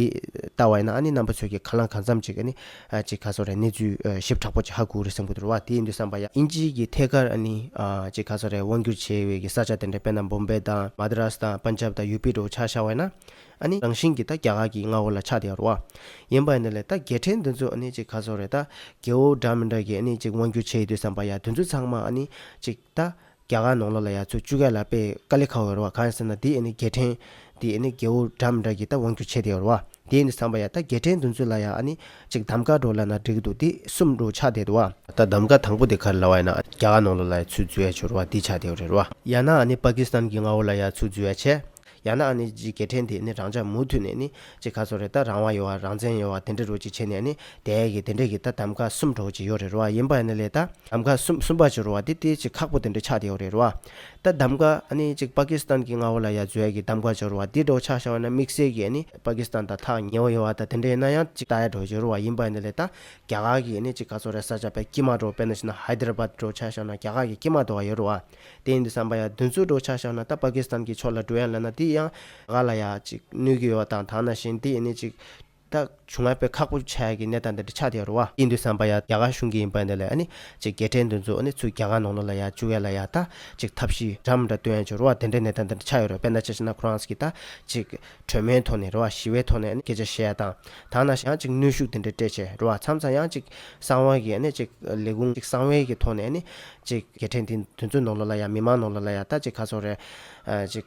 ལྟ་བ་ཡིན་ན་ཨ་ནི་རྣམ་པ་ཚོས་ཀྱིས་གང་ལ་གང་འཚམ་ཅིག་ཨ་ནི་ཨ་ཅིག་ག་ཟེར་རེད། གནས་ཚུལ་ཨ་ཞིབ་ཕྲ་པོ་ཅིག་ཧ་གོ་རེད་བསམ་གྱི་འདུག་རེད་བ། དེ་ཡིན་དུས་ཙམ་པ་ཡ་དབྱིན་ཇི་གི་ཐད་ཀར་ཨ་ནི་ཨ་ཅིག་ག་ཟེར་རེད། དབང་བསྒྱུར་བྱས་པའི་གི་ས་ཆ་དེ་འདྲ་དཔེར་ན་བོམ་བེ་དང་མ་དྲ་སི་དང་པན་ཇབ་དང་ཡུ་པི་འདྲ་བོ་ཆ་བཞག་པ་ཡིན་ན། ཨ་ནི་རང་བཞིན་གྱིས་ད་རྒྱ་གར་གྱི་མངའ་འོག་ལ་ཆགས་བསྡད་ཡོད་རེད་བ། ཡིན་པ་ཡིན་ནའི་ལས་ད་རྒྱལ་ཕྲན་འདི་ཚོ་ཨ་ནི་ཅིག་ག་ཟེར་རེད། ད་རྒྱལ་པོ་འདྲ་མི་འདྲ་གིས་ཨ་ནི་ཅིག་དབང་བསྒྱུར་བྱས་ཡོད་དུས་ཙམ་པ་ཡ་དེ་ཚོ་ཚང་མ་ཨ་ནི་ཅིག་ད་རྒྱ་གར་ནང་ལོགས་ལ་ཡ་ཚུར་བཅུག་ཡ་ལ་དཔེ་དཀའ་ལས་ཁག་པོ་ཡོད་རེད་བ། གང་ཡིན་ཟེར་ན་དེ་ཨ་ནི་རྒྱལ་ཕྲན་དེ་ཨ་ནི་རྒྱལ་པོ་འདྲ་མི་འདྲ་གིས་ད་དབང་བསྒྱུར་བྱས་བསྡད་ཡོད་རེད་བ། དེ་ཡིན་དུས་ཙམ་པ་ཡ་ད་རྒྱལ་ཕྲན་འདི་ཚོ་ལ་ཡ་ཨ་ནི་ཅིག་གདམ་ག་འདྲ་བོ་ལབ་ན་འགྲིག་གི་འདུག་དེ་གསུམ་འདྲ་བོ་ཆགས་བསྡད་འདུག་བ། ད་གདམ་ག་དང་པོ་དེ་ག་རེ་ལབ་པ་ཡིན་ན་རྒྱ་གར་ནང་ལོགས་ལ་ཡ་ཚུར་འཛུལ་ཡ་བྱེད་རེད་བ། དེ་ཆགས་བསྡད་ཡོད་རེད་བ། ཡང་ན་ཨ་ནི་པ་ཀི་སི་ཐན་གྱི་མངའ་འོག་ལ་ཡ་ཚུར་འཛུལ་ཡ་བྱས། ཡང་ན་ཨ་ནི་ཅིག་རྒྱལ་ཕྲན་དེ་ཨ་ནི་རང་ཅག་མུ་མཐུད་ནས་ཨ་ནི་ཅིག་ག་ཟེར་རེད། ད་རང་དབང་ཡོད་བ་རང་བཙན་ཡོད་བ་དེ་འདྲ་འདྲ་བོ་ཅིག་བྱས་ནས་ཨ་ནི་བསྡད་ཡ་གི་དེ་འདྲ་གི་ད་གདམ་ག་གསུམ་འདྲ་བོ་ཅིག་ཡོད་རེད་བ། ཡིན་པ་ཡིན་ནའི་ལས་ད་གདམ་ག་གསུམ་གསུམ་པ་ཅིག་རེད་བ། དེ་དེ་ཅིག་ཁག་པོ་དེ་འདྲ་ཆགས་བསྡད་ཡོད་རེད་རེད་བ། ད་གདམ་ག་ཨ་ནི་ཅིག་པ་ཀི་སི་ཐན་གྱི་མངའ་འོག་ལ་ཡ་འཛུལ་ཡ་གི་གདམ་ག་ཅིག་རེད་བ། དེ་འདྲ་བོ་ཆ་བཞག་པ་ན་དམིགས་བསལ་གྱི་ཨ་ནི་པ་ཀི་སི་ཐན་དང་ཐག་ཉེ་བོ་ཡོད་བ་ད་དེ་འདྲ་ཡིན་ན་ཡང་ཅིག་ལྟ་ཡ་འདྲ་བོ་ཅིག་རེད་བ། ཡིན་པ་ཡིན་ནའི་ལས་ད་རྒྱ་གར་གྱི་ཨ་ནི་ཅིག་ག་ཟེར་རེད། ས་ཆ་དཔེ་དཀྱིལ་མ་འདྲ་བོ་དཔེར་ན་བྱས་ན་ཧའི་དར་བཱད་འདྲ་བོ་ཆ་བཞག་ན་རྒྱ་གར་གྱི་དཀྱིལ་མ་འདྲ་བོ་ཡོད་རེད་བ། དེ་ཡིན་དུས་ཙམ་པ་ཡ་དེ་ཚོ་འདྲ་བོ་ཆ་བཞག་ན་ད་པ་ཀི་སི་ཐན་གྱི་ཕྱོགས་ལ་འགྲོ་ཡ་ལབ་ན་དེ་ཡང་རྒྱ་གར་ལ་ཡ་ཅིག་གནོད་ཀྱི་ཡོད་བ་དང་། དེ་ནང་བཞིན་དེ་ཨ་ནི་ཅིག་ད་བྱུང་ན་དཔེ་ཁག་པོ་ཆགས་ཡ་གི་གནས་སྟངས་དེ་འདྲ་ཆགས་བསྡད་ཡོད་རེད་བ། ཡིན་དུས་ཙམ་པ་ཡ་རྒྱ་གར་གཞུང་གིས་ཡིན་པ་ཡིན་ནའི་ལས་ཨ་ནི་ཅིག་རྒྱལ་ཕྲན་དེ་ཚོ་ཨ་ནི་ཚུར་རྒྱ་གར་ནང་ལོགས་ལ་ཡ་བཅུག་ཡ་ལ་ཡ་ད་ཅིག་ཐབས་ཤེས་འདྲ་མི་འདྲ་བཏོན་ཡ་ཅིག་རེད་བ། དེ་འདྲའི་གནས་སྟངས་དེ་འདྲ་ཆགས་ཡོད་རེད། དཔེར་ན་ཆ་བཞག་ན་ཁོ་རང་ཚོ་གིས་ད་ཅིག་གྲོས་མོལ་ཐོག་ནས་རེད་བ། ཞི་བའི་ཐོག་ནས་ཨ་ནི་སྐད་ཆ་བཤད་ཡ་དང་། དེ་ནང་བཞིན་ཡང་ཅིག་གནོན་ཤུགས་དེ་འདྲ་སྤྲད་བྱས་རེད་བ། མཚམས་མཚམས་ཡང་ཅིག་གསང་བ་གི་ཨ་ནི་ཅིག་ལས་ཁུངས་ཅིག་གསང་བའི་གི་ཐོག་ནས་ཨ་ནི་ཅིག་རྒྱལ་ཕྲན་དེ་དེ་ཚོའི་ནང་ལོགས་ལ་ཡ་མི་མང་ནང་ལོགས་ལ་ཡ་ད་ཅིག་ག་ཟེར་རེད། ཨ་ཅིག་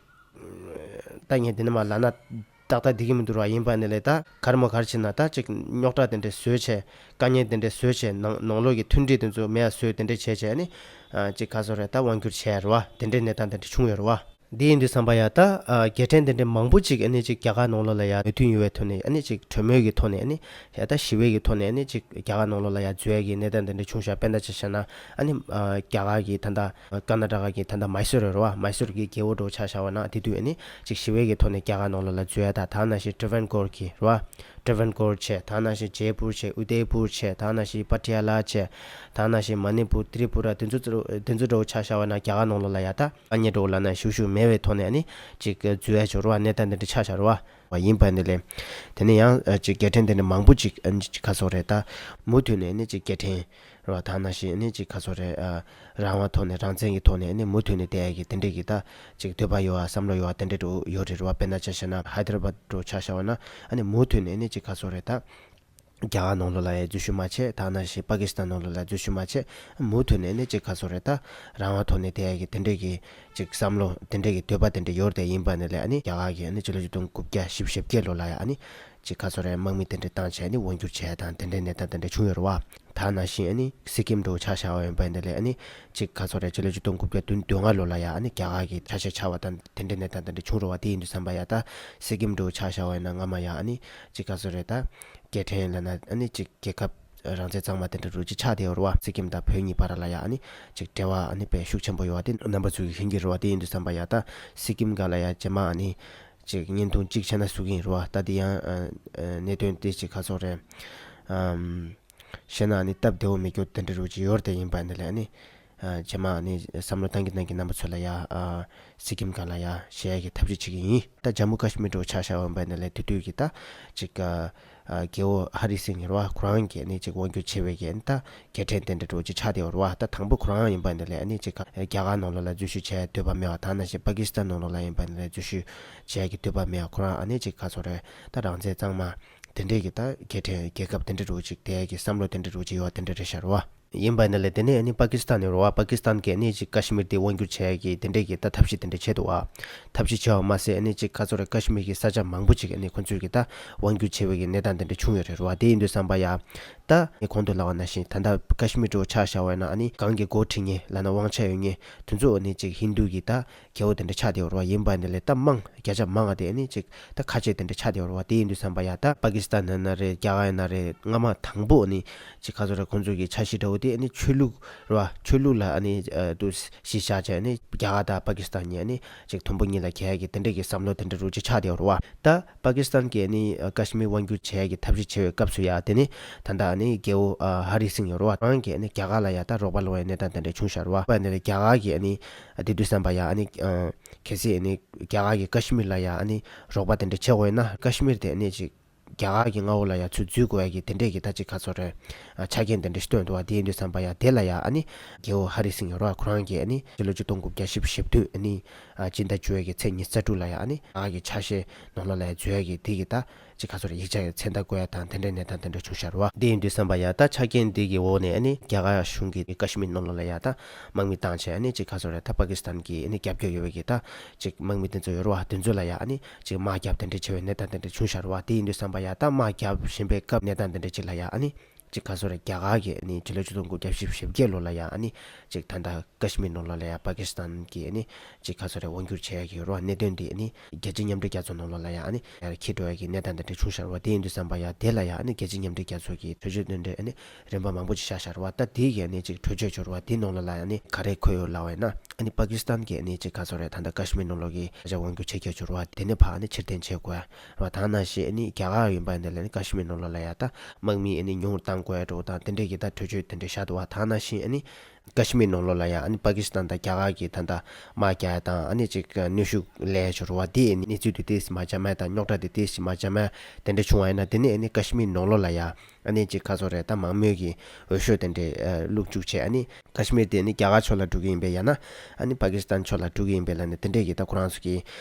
ད་ངས་འདི་ནས་མར་ལབ་ན་ཏག་ཏག་འགྲིག་གི་མི་འདུག་ར། ཡིན་པ་ནི་ལས་ད་ག་རེ་མོ་ག་རེ་བྱས་ན་ད་ཅིག་རྙོག་དྲ་དེ་འདྲ་བཟོས་བྱས། དཀའ་ངལ་དེ་འདྲ་བཟོས་བྱས། ནང་ནང་ལོགས་ཀྱི་མཐུན་སྒྲིལ་དེ་ཚོ་མེད་པ་བཟོས། དེ་འདྲ་བྱས་བྱས་ནི་ཨ་ཅིག་ག་ཟེར་རེད། ད་དབང་བསྒྱུར་བྱས་རེད་བ། དེ་འདྲའི་གནས་སྟངས་དེ་འདྲ་བྱུང་ཡོད་རེད་བ། འདི་ཡིན་དུས་ཙམ་པ་ཡ་ད་ཨ་རྒྱལ་ཕྲན་དེ་འདྲ་མང་པོ་ཅིག་ཨ་ནི་ཅིག་རྒྱ་གར་ནང་ལོགས་ལ་ཡ་མོས་མཐུན་ཡོད་པའི་ཐོག་ནས་ཨ་ནི་ཅིག་གྲོས་མོལ་གྱི་ཐོག་ནས་ཨ་ནི་ཡ་ད་ཞི་བའི་གི་ཐོག་ནས་ཨ་ནི་ཅིག་རྒྱ་གར་ནང་ལོགས་ལ་ཡ་འཛུལ་ཡ་གི་གནས་སྟངས་དེ་འདྲ་བྱུང་ཤག་དཔེར་ན་ཆ་བཞག་ན་ཨ་ནི་ཨ་རྒྱ་གར་གྱི་ད་ལྟ་ཀར་ན་ཊ་ཀ་གི་ད་ལྟ་མཱི་སུར་རེད་བ། མཱི་སུར་གྱི་རྒྱལ་པོ་འདྲ་བོ་ཆ་བཞག་པ་ན་དེ་དུས་ཨ་ནི་ཅིག་ཞི་བའི་གི་ཐོག་ནས་རྒྱ་གར་ནང་ལོགས་ལ་འཛུལ་ཡ་དང་། ད་ནང་བཞིན་ཏྲ་ཝན་ཀོར་གྱི་རེད་བ། ཏྲ་ཝན་ཀོར་བྱས། ད་ནང་བཞིན་ཇེ་པུར་བྱས། ཨུ་དེ་པུར་བྱས། ད་ནང་བཞིན་པ་ཊི་ཡ་ལ་བྱས། ད་ནང་བཞིན་མ་ནི་པུར། ཏྲི་པུ་ར། དེ་ཚོ་དེ་ཚོ་འདྲ་བོ་ཆ་བཞག་པ་ན་རྒྱ་གར་ནང་ལོགས་ལ་ཡ་ད་དཀའ་ངལ་འདྲ་བོ་ལབ་ན་ཞུ་ཞུ་མེད་པའི་ཐོག་ནས་ཨ་ནི་ཅིག་འཛུལ་ཡ་ཅིག་རེད་བ། གནས་སྟངས་དེ་འདྲ་ཆགས་བཞག་རེད་བ། ཡིན་པ་ནི་ལས་དེ་ནས་ཡང་ཅིག་རྒྱལ་ཕྲན་དེ་འདྲ་མང་པོ་ཅིག་ཨ་ནི་ཅིག་ག་ཟེར་རེད། ད་མུ་མཐུད་ནས་ཨ་ནི་ཅིག་རྒྱལ་ཕྲན་རེད་བ། ད་ནང་བཞིན་ཨ་ནི་ཅིག་ག་ཟེར་རེད། ཨ་རང་དབང་ཐོག་ནས་རང་བཙན་གྱི་ཐོག་ནས་ཨ་ནི་མུ་མཐུད་ནས་བསྡད་ཡ་གི་དེ་འདྲས་ཀྱི་ད་ཅིག་འདོད་པ་ཡོད་བ། བསམ་བློ་ཡོད་བ། དེ་འདྲས་འདྲ་བོ་ཡོད་རེད་བ། དཔེར་ན་ཆ་བཞག་ན་ཧའི་དར་བཱད་འདྲ་བོ་ཆ་བཞག་པ་ན་ཨ་ནི་མུ་མཐུད་ནས་ཨ་ནི་ཅིག་ག་ཟེར་རེད། ད་རྒྱ་གར་ནང་ལོགས་ལ་ཡ་འཛུལ་ཞུགས་མ་བྱེད། ད་ནང་བཞིན་པ་ཀི་སི་ཐན་ནང་ལོགས་ལ་འཛུལ་ཞུགས་མ་བྱེད། མུ་མཐུད་ནས་ཨ་ནི་ཅིག་ག་ཟེར་རེད། ད་རང་དབང་ཐོག་ནས་བསྡད་ཡ་གི་དེ་འདྲས་ཀྱི་ཅིག་བསམ་བློ་དེ་འདྲས་ཀྱི་འདོད་པ་དེ་འདྲས་ཡོད་རེད་དེ། ཡིན་པ་ནི་ལས་ཨ་ནི་རྒྱ་གར་གྱིས་ཨ་ནི་ཕྱི་ལོ་ཆིག་སྟོང་དགུ་བརྒྱ་བཞི་བཅུ་ཞེ་བརྒྱད་ལོ་ལ་ཡ་ཨ་ནི་ཅིག་ག་ཟེར་རེད། དམག་མི་དེ་འདྲས་བཏང་བྱས་ཨ་ནི་དབང་བསྒྱུར་བྱས་དང་དེ་འདྲས་གནས་སྟངས་དེ་འདྲས་བྱུང་ཡོད་རེད་བ། ད་ནང་བཞིན་ཨ་ནི་སི་ཀིམ་འདྲ་བོ་ཆ་བཞག་པ་ཡིན་པ་ནི་ལས་ཨ་ནི་ཅིག་ག་ཟེར་རེད། ཕྱི་ལོ་ཆིག་སྟོང་དགུ་བརྒྱ་བདུན་ལྔ་ལོ་ལ་ཡ་ཨ་ནི་རྒྱ་གར་གྱི་ཆ་ཤས་ཆགས་པ་དང་དེ་འདྲས་གནས་སྟངས་དེ་འདྲས་བྱུང་རེད་བ། དེ་ཡིན་དུས་ཙམ་པ་ཡ་ད་སི་ཀིམ་འདྲ་བོ་ཆ་བཞག་པ་ཡིན་ན་སྔ་མ་ཡ་ཨ་ནི་ཅིག་ག་ཟེར་རེད། ད་རྒྱལ་ཕྲན་ལབ་ན་ཨ་ནི་ཅིག་རྒྱལ་ཁབ་རང་བཙན་གཙང་མ་དེ་འདྲ་འདྲ་བོ་ཅིག་ཆགས་བསྡད་ཡོད་རེད་བ། སི་ཀིམ་དང་བོད་གཉིས་བར་ལ་ཡ་ཨ་ནི་ཅིག་འབྲེལ་བ་ཨ་ནི་དཔེ་ཤུགས་ཆེན་པོ་ཡོད་བ། དེ་རྣམ་པ་ཚོས་ཤེས་ཀྱི་རེད་བ། དེ་ཡིན་དུས་ཙམ་པ་ཡ་ད་སི་ཀིམ་སྒང་ལ་ཡ་རྗེས་མ་ཨ་ནི་ཅིག་བརྙན་ཐུང་གཅིག་བྱས་ན་བཟོ་གི་ཡིན་རེད་བ། ད་དེ་ཡང་ཨ་ཨ་གནད་དོན་དེ་ཅིག་ག་ཟེར་རེད། ཨམ། བཤད་ན་ཨ་ནི་སྟབས་བདེ་བོ་མེད་རྒྱུ་དེ་འདྲ་འདྲ་བོ་ཅིག་ཡོད་རེད་དེ། ཡིན་པ་ནི་ལས་ཨ་ནི་ཨ་རྗེས་མ་ཨ་ནི་བསམ་བློ་བཏང་གི་གནང་གི་རྣམ་པ་ཚོ་ལ་ཡ་ཨ་སི་ཀིམ་སྒང་ལ་ཡ་བཤད་ཡ་གི་ཐབས་ཤེས་བྱེད་ཀྱི་ཡིན། ད་ཇམ་མུ་ཀ་ཤི་མིར་འདྲ་བོ་ཆ་བཞག་པ་ཡིན་པ་ནི་ལས་དེ་དུས་ཀྱི་ད་ཅིག་ཨ་ཨ་རྒྱལ་པོ་ཧ་རི་སིང་ཡིན་རེད་བ། ཁོ་རང་གིས་ཨ་ནི་ཅིག་དབང་བསྒྱུར་བྱས་པའི་གི་ཨ་ནི་ད་རྒྱལ་ཕྲན་དེ་འདྲ་འདྲ་བོ་ཅིག་ཆགས་བསྡད་ཡོད་རེད་བ། ད་དང་པོ་ཁོ་རང་ཡིན་པ་ནི་ལས་ཨ་ནི་ཅིག་རྒྱ་གར་ནང་ལོགས་ལ་འཛུལ་ཞུགས་བྱེད་ཡ་འདོད་པ་མེད་བ། ད་ནང་བཞིན་པ་ཀི་སི་ཐན་ནང་ལོགས་ལ་ཡིན་པ་ནི་ལས་འཛུལ་ཞུགས་བྱེད་ཡ་གི་འདོད་པ་མེད་བ། ཁོ་རང་ཨ་ནི་ཅིག་ག་ཟེར་རེད། ད་རང་བཙན་གཙང་མ་དེ་འདྲས་ཀྱི་ད་རྒྱལ་ཕྲན་རྒྱལ་ཁབ་དེ་འདྲ་འདྲ་བོ་ཅིག་བསྡད་ཡ་གི་བསམ་བློ་དེ་འདྲ་འདྲ་བོ་ཅིག་ཡོད་བ། དེ་འདྲ་རེད་ཤག་རེད་བ། ཡིན་པ་ནི་ལས་དེ་ནས་ཨ་ནི་པ་ཀི་སི་ཐན་ནས་རོ་བ། པ་ཀི་སི་ཐན་གྱིས་ཨ་ནི་ཅིག་ཀ་ཤི་མིར་དེ་དབང་བསྒྱུར་བྱེད་ཡ་གི་དེ་འདྲས་ཀྱི་ད་ཐབས་ཤེས་དེ་འདྲས་བྱས་འདུག་བ། ཐབས་ཤེས་བྱས་པ་མ་ཟད་ཨ་ནི་ཅིག་ག་ཚོད་རེད། ཀ་ཤི་མིར་གྱི་ས་ཆ་མང་པོ་ཅིག་ཨ་ནི་ཁོ་ཚོས་ཀྱི་ད་དབང་བསྒྱུར་བྱེད་པའི་གི་གནས་སྟངས་དེ་འདྲས་བྱུང་ཡོད་རེད་རོ་བ། དེ་ཡིན་དུས་ཙམ་པ་ཡ། ད་ངས་གོང་དུ་ལབ་པ་ནང་བཞིན་ད་ལྟ་ཀ་ཤི་མིར་འདྲ་བོ་ཆ་བཞག་པ་ཡིན་ན་ཨ་ནི་གང་གི་འགོ་ཁྲིད་མཁན་ལབ་ན་དབང་ཆ་ཡོད་མཁན་དེ་ཚོ་ཨ་ནི་ཅིག་ཧིན་དུ་གི་ད་རྒྱལ་པོ་དེ་འདྲས་ཆགས་བསྡད་ཡོད་རེད་བ། ཡིན་པ་ནི་ལས་ད་དམངས་བརྒྱ་ཆ་མང་བ་དེ་ཨ་ནི་ཅིག་ད་ཁ་ཆེ་དེ་འདྲས་ཆགས་བསྡད་ཡོད་རེད་བ། དེ་ཡིན་དུས་ཙམ་པ་ཡ་ད་པ་ཀི་སི་ཐན་ཡིན་ན་རེད། རྒྱ་གར་ཡིན་ན་རེད། སྔ་མ་དང་པོ་ཨ་ནི་ཅིག་ག་ཚོད་རེད། ཁོང་ཚོ་གི་འཆར་གཞི་འདྲ་བོ་དེ་ཨ་ནི་ཆོས་ལུགས་རེད་བ། ཆོས་ལུགས་ལ་ཨ་ནི་ཨ་དུ་གཞི་བཞག་བྱས་ཨ་ནི་རྒྱ་གར་དང་པ་ཀི་སི་ཐན་གཉིས་ཨ་ནི་ཅིག་དུམ་བུ་གཉིས་ལ་གྱེས་ཡ་གི་དེ་འདྲས་ཀྱི་བསམ་བློ་དེ་འདྲས་རུ་ཅིག་ཆགས་བསྡད་ཡོད་རེད་བ། ད་པ་ཀི་སི་ཐན་གྱིས་ཨ་ནི་ཀ་ཤི་མིར་དབང་བསྒྱུར་བྱེད་ཡ་གི་ཐབས་ཤེས་བྱེད་པའི་སྐབས་སུ་ཡ། དེ་ནི་ད་ལྟ་ཨ་ནི་རྒྱལ་པོ་ཨ་ཧ་རི་སིང་ཡོད་རེད་བ། ཁོ་རང་གིས་ཨ་ནི་རྒྱ་གར་ལ་ཡ་ད་རོགས་པ་སློང་བའི་གནས་སྟངས་དེ་འདྲ་བྱུང་བཞག་རེད་བ། ཡིན་པ་ནི་རྒྱ་གར་གྱིས་ཨ་ནི་ཨ་དེ་དུས་ཙམ་པ་ཡ་ཨ་ནི་ཨ་གལ་སྲིད་ཨ་ནི་རྒྱ་གར་གྱིས་ཀ་ཤི་མིར་ལ་ཡ་ཨ་ནི་རོགས་པ་དེ་འདྲ་བྱེད་དགོས་ཡིན་ན། ཀ་ཤི་མིར་དེ་ཨ་ནི་ཅིག་རྒྱ་གར་གྱི་མངའ་འོག་ལ་ཡ་ཚུར་འཛུལ་དགོས་ཡ་གི་དེ་འདྲས་ཀྱི་ད་ཅིག་ག་ཚོད་རེད། ཨ་ཆ་རྐྱེན་དེ་འདྲ་ཞིག་བཏོན་འདུག་བ། དེ་ཡིན་དུས་ཙམ་པ་ཡ་དེ་ལ་ཡ་ཨ་ནི་རྒྱལ་པོ་ཧ་རི་སིང་ཡོད་རེད་བ། ཁོ་རང་གིས་ཨ་ནི་སྤྱི་ལོ་ཆིག་སྟོང་དགུ་བརྒྱ་བཞི་བཅུ་ཞེ་བདུན་ཨ་ནི་ཨ་སྤྱི་ཟླ་བཅུ་པའི་གི་ཚེས་ཉི་ཤུ་རྩ་དྲུག་ལ་ཡ་ཨ་ནི་རྒྱ་གར་གྱི་ཆ་ཤས་ནང་ལོགས་ལ་ཡ་འཛུལ་ཡ་གི་དེ་གི་ད་ཅིག་ག་ཚོད་རེད། ཡིག་ཆ་གི་མཚན་རྟགས་བཀོད་ཡ་དང་དེ་འདྲའི་གནས་སྟངས་དེ་འདྲ་བྱུང་བཞག་རེད་བ། དེ་ཡིན་དུས་ཙམ་པ་ཡ་ད་ཆ་རྐྱེན་དེ་གི་འོག་ནས་ཨ་ནི་རྒྱ་གར་གཞུང་གིས་ཀ་ཤི་མིར་ནང་ལོགས་ལ་ཡ་ད་དམག་མི་བཏང་བྱས་ཨ་ནི་ཅིག་ག་ཚོད་རེད། ད་པ་ཀི་སི་ཐན་གྱི་ཨ་ནི་རྒྱབ་སྐྱོར་ཡོད་པའི་གི་ད་ཅིག་དམག་མི་དེ་ཚོ་ཡོད་རེད་བ། དེ་ཚོ་ལ་ཡ་ཨ་ནི་ཅིག་དམག་རྒྱབ་དེ་འདྲ་བྱེད་པའི་གནས་སྟངས་དེ་འདྲ་བྱུང་བཞག་རེད་བ། དེ་ཡིན་དུས་ཙམ་པ་ཡ་ད་དམག་རྒྱབ་བཞིན་པའི་སྐབས་གནས་སྟངས་དེ་འདྲ་ཅིག་ལ་ཡ་ཨ་ནི་ཅིག་ག་ཚོད་རེད། རྒྱ་གར་གྱིས་ཨ་ནི་སྤྱི་ལོ་ཆིག་སྟོང་དགུ་བརྒྱ་བཞི་བཅུ་ཞེ་བརྒྱད་ལོ་ལ་ཡ་ཨ་ནི་ཅིག་ད་ལྟ་ཀ་ཤི་མིར་ནང་ལོགས་ལ་ཡ་པ་ཀི་སི་ཐན་གྱིས་ཨ་ནི་ཅིག་ག་ཚོད་རེད། དབང་བསྒྱུར་བྱེད་ཡ་གི་ཡོད་རེད་བ། གནད་དོན་དེ་ཨ་ནི་རྒྱལ་སྤྱིའི་མཉམ་འབྲེལ་རྒྱལ་ཚོགས་ནང་ལོགས་ལ་ཡ་ཨ་ནི་ཡར་འཁྱེར་འགྲོ་ཡ་གི་གནས་སྟངས་དེ་འདྲ་བྱུང་བཞག་རེད་བ། དེ་ཡིན་དུས་ཙམ་པ་ཡ་དེ་ལ་ཡ་ཨ་ནི་རྒྱལ་སྤྱིའི་མཉམ་འབྲེལ་རྒྱལ་ཚོགས་ཀྱི་གྲོས་ཆོད་དེ་འདྲ་ཨ་ནི་རིམ་པ་མང་པོ་ཅིག་བཞག་བཞག་རེད་བ། ད་དེ་གི་ཨ་ནི་ཅིག་གྲོས་ཆོད་ཅིག་ཡོད་རེད་བ། དེ་ནང་ལོགས་ལ་ཡ་ཨ་ནི་ག་རེ་འཁོད་ཡོད་ལབ་པ་ཡིན་ན། ཨ་ནི་པ་ཀི་སི་ཐན་གྱིས་ཨ་ནི་ཅིག་ག་ཚོད་རེད། ད་ལྟ་ཀ་ཤི་མིར་ནང་ལོགས་ཀྱི་ས་ཆ་དབང་བསྒྱུར་བྱེད་རྒྱུ་ཅིག་ཡོད་རེད་བ། དེ་ནས་ཕར་ཨ་ནི་ཕྱིར་འཐེན་བྱེད་དགོས་རེད་བ། ད་ནང་བཞིན་ཨ་ནི་རྒྱ་གར་ཡིན་པ་ཡིན་ན་ལ་ཨ་ནི་ཀ་ཤི་མིར་ནང་ལོགས་ལ་ཡ་ད་དམག་མི་ཨ་ནི་ཉུང་རུ་གཏང་དགོས་ཡ་འདྲ་བོ་དང་དེ་འདྲས་ཀྱི་ད་གྲོས་ཆོད་དེ་འདྲས་བཞག་འདུག་བ། ད་ནང་བཞིན་ཨ་ནི་ཀ་ཤི་མིར་ནང་ལོགས་ལ་ཡ་ཨ་ནི་པ་ཀི་སི་ཐན་དང་རྒྱ་གར་གྱིས་ད་ལྟ་དམག་རྒྱག་ཡ་དང་ཨ་ནི་ཅིག་གནོན་ཤུགས་སླེབས་ཡ་ཅིག་ཡོད་རེད་བ། དེ་ཨ་ནི་གནས་ཚུལ་དེ་ཏོག་ཙམ་མ་འཇམ་པ་དང་རྙོག་དྲ་དེ་ཏོག་ཙམ་མ་འཇམ་པ་དེ་འདྲ་བྱུང་བ་ཡིན་ན། དེ་ནས་ཨ་ནི་ཀ་ཤི་མིར་ནང་ལོགས་ལ་ཡ་ཨ་ནི་ཅིག་ག་ཚོད་རེད། ད་མང་མོས་ཀྱི་འོས་ཤོག་དེ་འདྲས་ཨ་བླུགས་བཅུག་བྱས། ཨ་ནི་ཀ་ཤི་མིར་དེ་ཨ་ནི་རྒྱ་གར་ཕྱོགས་ལ་འགྲོ་གི་ཡིན་པས། ཡང་ན་ཨ་ནི་པ་ཀི་སི་ཐན་ཕྱོགས་ལ་འགྲོ་གི་ཡིན་པས་ལབ་ནས་དེ་འདྲས་ཀྱི་ད་ཁོ་རང་ཚོ་གི་